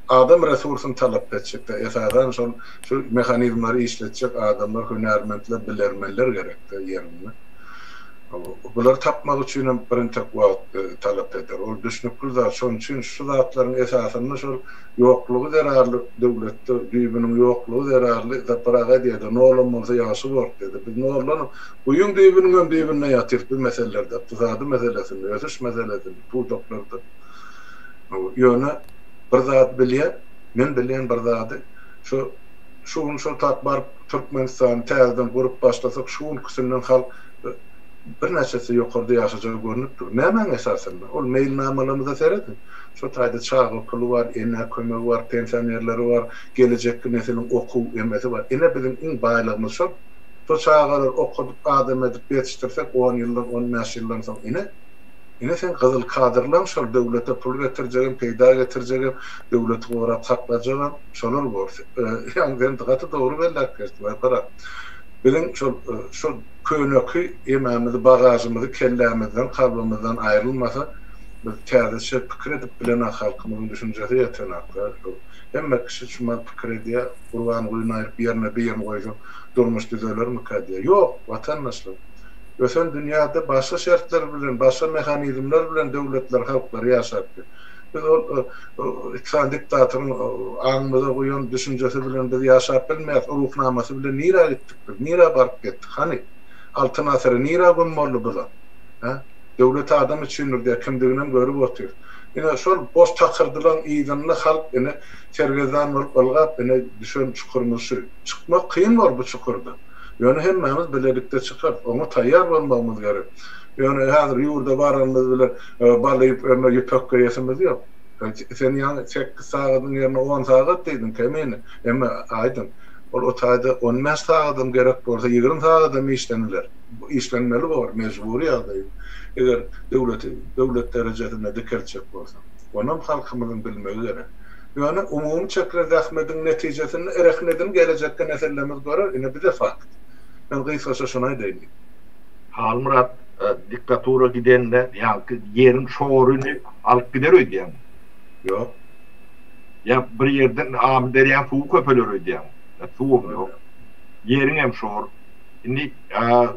adam resursyny talap etjekde. Esasan şol şu mehanizmleri işletjek adamlar, hünärmentler, bilermenler gerekde ýerinde. Bulary tapmak üçin hem birintek wagt talap eder. Ol düşnükli zat. Şonuň üçin şu zatlaryň esasynda şol ýoklugy zerarly döwletde düýbüniň ýoklugy zerarly Sapar aga diýdi, nolam bolsa ýagşy bor diýdi. Biz noldan guýyň düýbüniň hem düýbünde ýatyrys bu meselelerde, ykdysady meselesinde, ösüş meselesinde, pudaklarda. Ýöne bir zat bilýän, men bilýän bir zady, şu şu gün şol tak baryp Türkmenistany täzeden gurup başlasak, şu günküsinden halk birnäçe esse ýokarda ýaşajagy görnüp dur. Nämäň esasynda? Ol meýilnamalarymyza serediň. Şo taýda çaga puly bar, enä kömegi bar, pensionerleri bar, gelejekki nesiliň okuw emesi bar. Ine biziň iň baýlygymyz şol. Şo çagalary okadyp, adam edip ýetişdirsek on ýyldan, 15 ýyldan soň ine, ine seň gyzyl kadrlaň şol döwlete pul getirjegem, peýda getirjegem, döwleti gorap saklajagam şolar bor. Ýaňy sen gaty dogry belläp geçdiň Aýpar aga. Biziň şol şol köneki emämizi, bagažymyzy kellämizden, kalbymyzdan aýrylmasa, biz täzeçe pikir edip bilenak, halkymyzyň düşünjesi ýetenak-da. Hemme kişi şumal pikir edýär, Gurbangulyny aýryp ýerine birini goýsak, durmuş düzelermikä diýýär. Ýok, watandaşlar! Ösen dünýäde başga şertler bilen, başga mehanizmler bilen döwletler, halklar ýaşapdy. Biz ol iki sany diktatoryň aňymyza guýan düşünjesi bilen biz ýaşap bilmeýäris. Ruhnamasy bilen nirä gitdik biz? Nirä baryp ýetdik? Hany? Altyn asyry nirä güm boldy bular? Hä? Döwlet adam üçindir diýýär, kimdiginem görüp otyrys. Ine, şol boş takyrdylaň yzynda halk ine sergezdan bolup ylgap ine düşen çukurymyz şu. Çykmak kyn bor bu çukurdan. Ýöne hemmämiz bilelikde çykarys. Oňa taýýar bolmagymyz gerek. Ýöne häzir ýurda baranymyz bilen bal iýip öme ýüpek geýesimiz ýok. Sen ýaňy sekiz sagadyň ýerine on sagat diýdiň, kemine. Emme aýdyň, ol o taýda 15 sagadam gerek bolsa, 20 sagadam işleniler. Işlenmeli bor, mejbury ýagdaý. Eger döwleti döwlet derejesinde dikeltjek bolsaň. Onam halkymyzyň bilmegi gerek. Ýöne umumy çekilen zähmediň netijesinde rehnedini gelejekki nesillerimiz görer, ine bize fakt. Men gysgaça şuny aýdaýyn diýdim. Halmyrat diktatura gidende ýaňky ýeriň şoruny alyp gider öýdýäňmi? Ýok. Ýa bir ýerden Amyderýaň suwy köpeler öýdýäňmi? Suwam ýok. Ýeriňem şor. Indi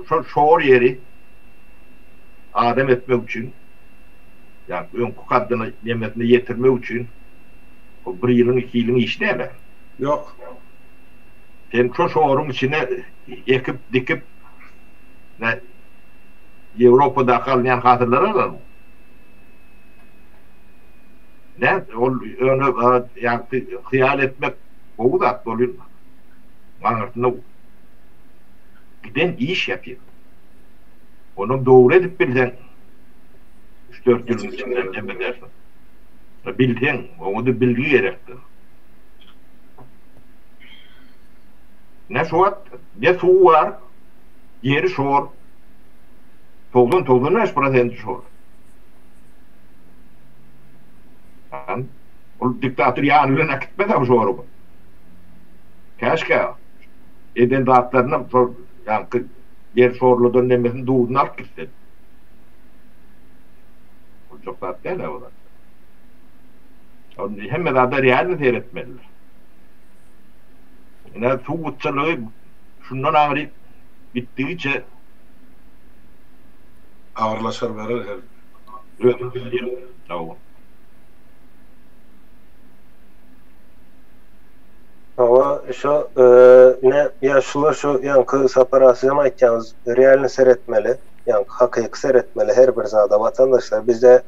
şol şor ýeri adam etmek üçin ýa öňki kaddyna nemesine ýetirmek üçin o bir ýylyň iki ýylyň işi däl-ä. Ýok. Sen şo şoruň içine ekip dikip nä Ýewropadaky alynýan hasyllary alarmyň? Nä ol ýöne ýaňky hyýal etmek gowy zat ol aňyrsynda giden iş ýatyr. Onam dogry edip bilseň üç-dört ýylyň içinde neme edersiň. Bilseň, oňa-da bilgi gerekdir. Ne şu wagt ne suw bar, ýeri şor. 90-95 prosenti şor. Ol diktator ýany bilen äkitmez o şory. Käşgä eden zatlaryny şol ýaňky ýer şorladan nemesini duzuny alyp gitse. Boljak zat däl o zat. Hemme zada realny seyretmelidir. Ine suw gytçylygy şundan aňry gitdigiçe agyrlaşar barar her. Özüň bilýäň. Hawa. Hawa, şo ine ýaşulylar şu ýaňky Sapar aga sizem aýtýaňyz, realny seretmeli, ýaňky hakyky seretmeli her bir zada watandaşlar. Bizde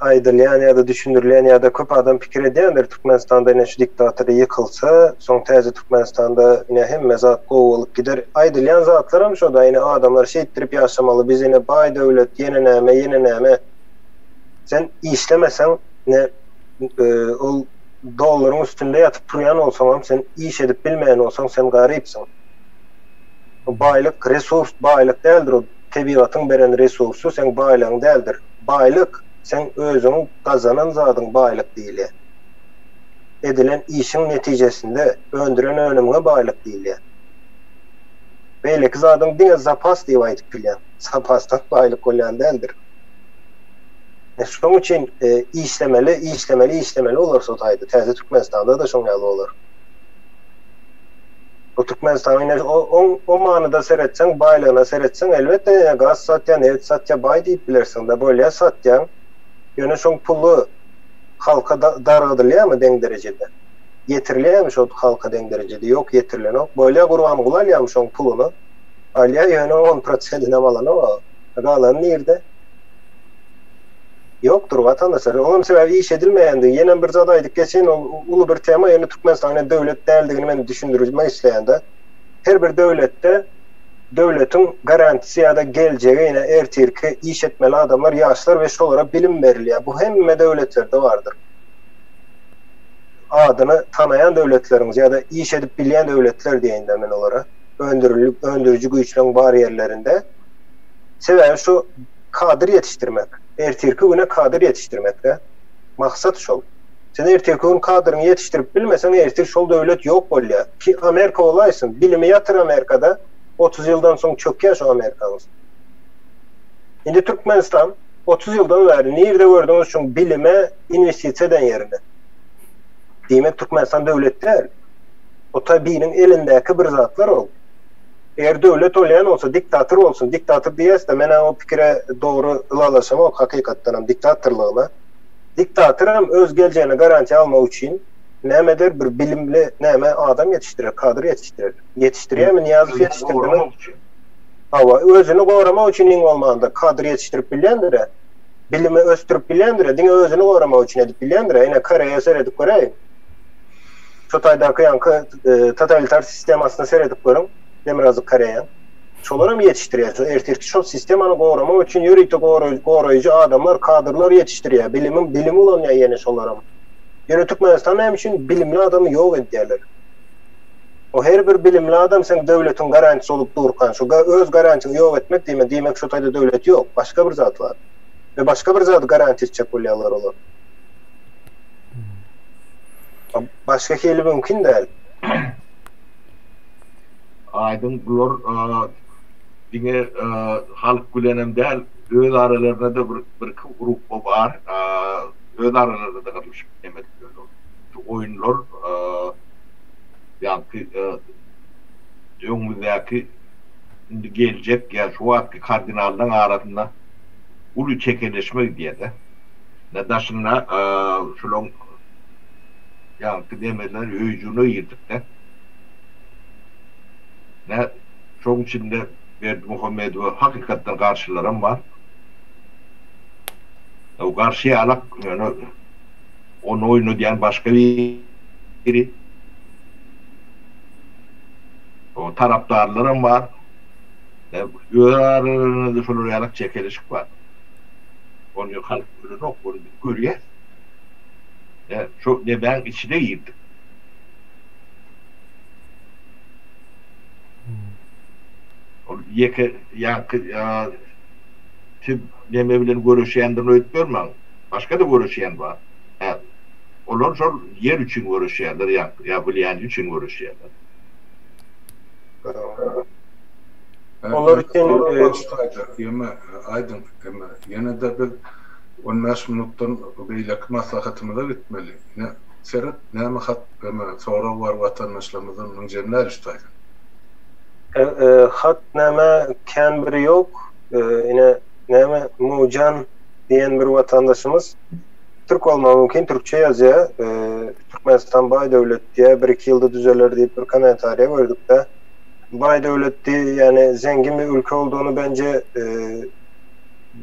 aýdylýan ýa-da düşündirilýän ýa-da köp adam pikir edýändir, Türkmenistanda ine şu diktator ýykylsa, soň täze Türkmenistanda ine hemme zat gowy bolup gider. Aýdylýan zatlaram şo-da, ine adamlar şeýtdirip ýaşamaly, biz ine baý döwlet, ýene näme, ýene näme. Sen işlemeseň, ine ol dollaryň üstünde ýatyp turýan bolsaňam, sen iş edip bilmeýän bolsaň, sen garypsyň. Baýlyk resurs baýlyk däldir o tebigatyň beren resursy seň baýlygyň däldir. Baýlyk seň özüň gazanan zadyň baýlyk diýilýär. Edilen işiň netijesinde öndüren önümiňe baýlyk diýilýär. Beýleki zadyň diňe zapas diýip aýdyp bilýän. Zapasdan baýlyk bolýan däldir. Şonuň üçin işlemeli, işlemeli, işlemeli bolar şo taýda. Täze Türkmenistanda-da şoň ýaly bolar. Bu Türkmenistan ine o o manyda seretseň, baýlygyna seretseň, elbetde ine gaz satýar, nebit satýar, baý diýip bilersiň-de, bolýar satýaň. Ýöne şoň puly halka dargadylýarmy deň derejede? Ýetirilýärmi şo halka deň derejede? Ýok, ýetirilenok. Bolýar Gurbanguly alýarmy şoň puluny? Alýar, ýöne on prosentinem alanok. Galany nirde? Ýokdur watandaşlar. Oňam sebäbi iş edilmeýändigi. Ýenem bir zat aýdyp geçeýin, ol uly bir tema, ýöne Türkmenistanyň döwlet däldigini men düşündirmek isleýän-de. Her bir döwletde döwletiň garantisi ýa-da geljegi ine ertirki iş etmeli adamlar ýaşlar we şolara bilim berilýär. Bu hemme döwletlerde bardyr. Adyny tanaýan döwletleriňiz ýa-da iş edip bilýän döwletler diýeýin-de men olara. Öndürilik, öndüriji güýçleň bar ýerlerinde. Sebäbi şu kadr ýetişdirmek. Ertirki güne kadr ýetişdirmekde. Maksat şol. Sen ertirki gün kadryňy ýetişdirip bilmeseň ertir şol döwlet ýok bolýar. Ki Amerika bolaýsyn, bilimi ýatyr Amerikada, 30 ýyldan soň çökýär şo Amerikaňyz. Indi Türkmenistan 30 ýyldan bäri nirde gördüňiz şuň bilime inwestisiýa eden ýerini? Diýmek Türkmenistan döwlet däl. O tabiniň elindäki bir zatlar ol. Eger döwlet bolýan bolsa diktator bolsun, diktator diýýäs-de men-ä o pikire dogry ylalaşamok hakykatdanam diktatorlygyna. Diktatoram öz geljegine garantiýa almak üçin näme eder bir bilimli näme adam ýetişdirer, kadr ýetişdirer. Ýetişdirýärmi Nyýazow ýetişdirdimi? Hawa, özüni goramak üçin iň bolmanda kadr ýetişdirip bilýändir-ä. Bilimi ösdürip bilýändir-ä, diňe özüni goramak üçin edip bilýändir-ä. Ine Koreýa seredip göräýiň. Şo taýdaky ýaňky totalitar sistemasyna seredip görüň, Demirgazyk Koreýaň. Şolaram ýetişdirýär. Şo ertirki şol sistemany goramak üçin ýörite goraýjy adamlar, kadrlar ýetişdirýär. Bilimiň bilimi ulanýar ýene şolaram. Ýöne Türkmenistan näme üçin bilimli adamy ýok edýärler? O her bir bilimli adam seň döwletiň garantisi bolup durkan, şo öz garantiňi ýok etmek diýme, diýmek şo taýda döwlet ýok, başga bir zat bar. We başga bir zady garanti etjek bolýarlar olar. Başga hili mümkin däl. Aýdyň bular diňe halk bilenem däl, öz aralarynda-da bir birki grupba bar, öz aralarynda-da gyrlyşyp neme edip ýörler. Şu oýunlar ýaňky öňümizdäki indi geljek ýa şu wagtky kardinallaryň arasynda uly çekeleşme gidýär-de. Ine daşynda şulaň ýaňky nemeler öýjügine girdik-de. Ine şoň içinde Berdimuhamedowa hakykatdan garşylaram bar. O garşy ýalak ýöne ony oýnadýan başga biri. O tarapdarlaram bar. Öz aralarynda-da şolar ýalak çekeleşik bar. Ony halk görenok, ony biz görýäs. Ine, şo nemäň içine girdik. Ol ýeke ýaňky siz neme bilen göreşýändirin öýdüp ýörmäň. Başga-da göreşýän bar. Hä, olar şol ýer üçin göreşýärler ýaňky, ýa bilýäni üçin göreşýärler. Olar üçin Ýeme, aýdyň, eme, ýene-de biz 15 minutdan beýleki maslahatymyza gitmeli. Ine, seret, näme hat, eme, sorag bar watandaşlarymyzdan, muny jemläli şu taýdan. Hat näme, kän bir ýok. Ine, näme, Mujan diýen bir watandaşymyz türk bolmagy mümkin, türkçe ýazýar. Türkmenistan baý döwlet diýýär, bir-iki ýylda düzeler diýip bir kommentariýa gördük-de. Baý döwlet diýip, ýagny zengin bir ülke olduğunu bence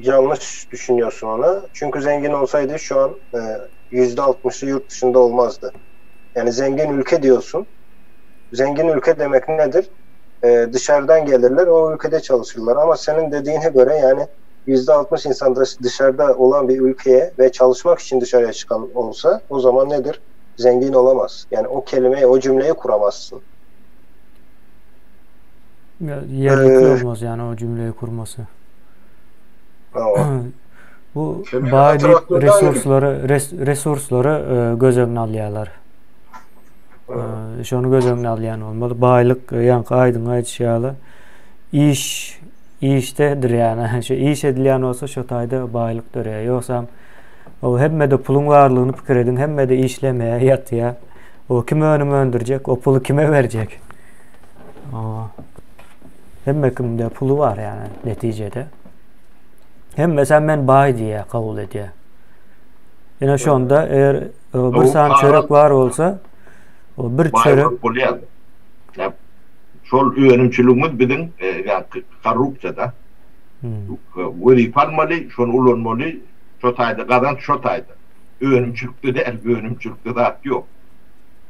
ýalňyş düşünýärsiň ona. Çünki zengin olsaydy şu an %60-y ýurt dışynda olmazdy. Ýagny zengin ülke diýorsun. Zengin ülke demek nedir? Dışarıdan gelirler, o ülkede çalışırlar. Ama senin dediğine göre yani %60 insan dışarıda olan bir ülkeye ve çalışmak için dışarıya çıkan olsa o zaman nedir? Zengin olamaz. Yani o kelimeyi, o cümleyi kuramazsın. Yerlikli olmaz yani o cümleyi kurması. Bu baý diýip resurslary res, resurslary e, göz öňüne alýarlar. Şony göz öňüne alýan bolmaly. Baýlyk ýaňky Aýdyň aýdyşy ýaly iş işdedir ýagny. Şu iş edilýän bolsa şo taýda baýlyk döreýär. Ýogsam o hemmede puluň barlygyny pikir ediň, hemmede işlemeýär, ýatýar. O kim önüm öndürjek, o puly kime berjek? O hemme kimde puly bar ýagny netijede. Hemmesem men baý diýýär, kabul edýär. Ine şonda eger bir sany çörek bar bolsa, o bir çörek bolýar. Şol önümçiligimiz biziň korrupsiýada. Wezipe almaly, şony ulanmaly, şo taýda gazanç şo taýda. Önümçilikde däl, önümçilikde zat ýok.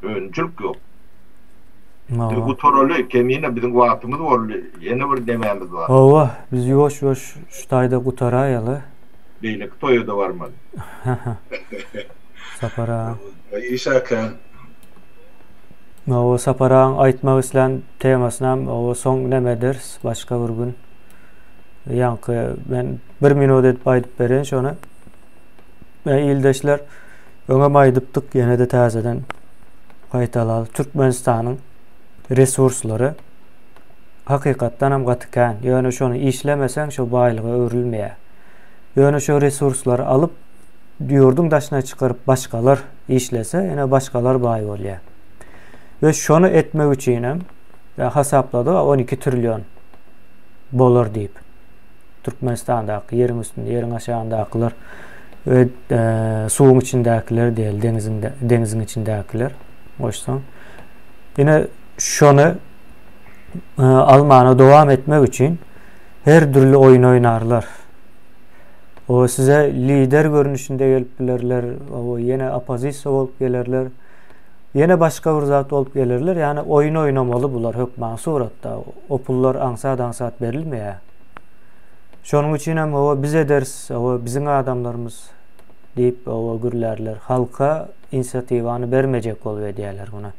Önümçilik ýok. Biz gutaraly, Kemine biziň wagtymyz boldy, ýene bir nemämiz bar. Hawa, biz ýuwaş-ýuwaş şu taýda gutaraýaly. Beýleki toýa-da barmaly. Sapar aga. Iş-ä kän. Hawa, Sapar agaň aýtmak islän temasynam hawa soň neme ederis, başga bir gün. Ýaňky men bir minut edip aýdyp bereýin şony. Ildeşler, öňem aýdypdyk, ýene-de täzeden gaýtalaly. Türkmenistanyň resurslary hakykatdan hem gaty kän. Ýöne şony işlemeseň, şo baýlyga öwrülmeýär. Ýöne şo resurslary alyp, ýurduň daşyna çykaryp başgalar işlese, ýene başgalar baý bolýar. We şony etmek üçin hem hasapladyk, 12 trillion bolar diýip. Türkmenistandaky ýeriň üstünde, ýeriň aşagyndakylar we suwuň içindäkiler diýeli, deňiziň deňiziň içindäkiler goşsaň. Ine şony almana dowam etmek üçin her dürli oýun oýnarlar. O size lider görnüşinde gelip bilerler, o ýene oppozisiýa bolup gelerler. Ýene başga bir zat bolup gelerler. Ýani oýun oýnamaly bular hökman suratda. O pullar aňsat-aňsat berilmeýär. Şonuň üçin hem owa biz ederis, owa biziň adamlarymyz diýip owa gürlärler. Halka inisiatiwany bermejek bolup edýärler muny.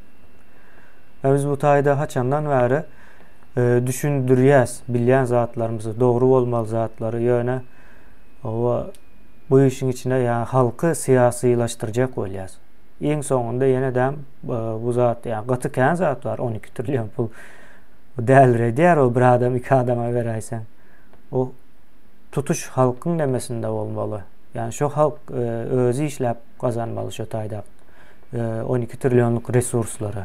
Ýa biz bu taýda haçandan bäri e, düşündirýäs bilýän zatlarymyzy, dogry bolmaly zatlary, ýöne owa bu işiň içine ýa halky syýasylaşdyrjak bolýas. Iň soňunda ýene-de bu zat, ýa gaty kän zat bar, 12 trillion pul. Bu däliredýär o bir adam iki adama beräýseň. O tutuş halkyň nemesinde bolmaly. Ýani şo halk e, özi işläp gazanmaly şo taýda 12 e, trillionlyk resurslary.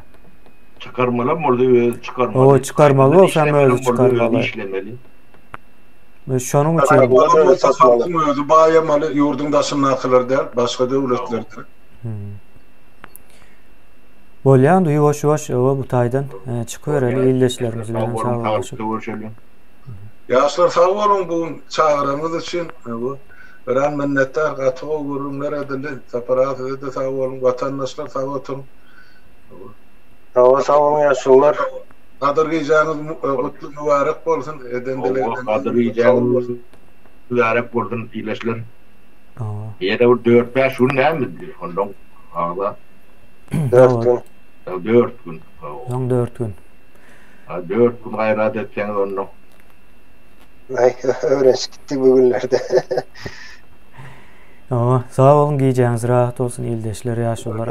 Çykarmalam bolsa özi çykarmaly. O çykarmaly bolsa hem özi çykarmaly. Işlemeli. Şonuň üçin halkyň özi baýamaly, ýurduň daşyndakylar däl, başga döwletlerdir. Hmm. Bolýa indi ýuwaş ýuwaş oba bu taýdan çykybereli ildeşlerimiz bilen sagbollaşyp. Ýaşlar sag boluň bu gün çagyranyňyz üçin. Örän minnetdar gaty gowy gürrüňler edildi. Sapar aga size-de sag boluň. Watandaşlar sag oturyň. Hawa sag boluň ýaşulular. Gadyr gijäňiz gutly mübärek bolsun. Eden dilegleriniz Gadyr gijäňiz mübärek bolsun ildeşler. Ýene bir dört-bäş gün näme ondan agza. 4 gün. 4 gün. Soň 4 gün. Ha 4 gün gaýrat etseňiz onda. Ay, öğrenişip gitdik bu günlerde. Sag boluň gijäňiz rahat bolsun ildeşler ýaşulular.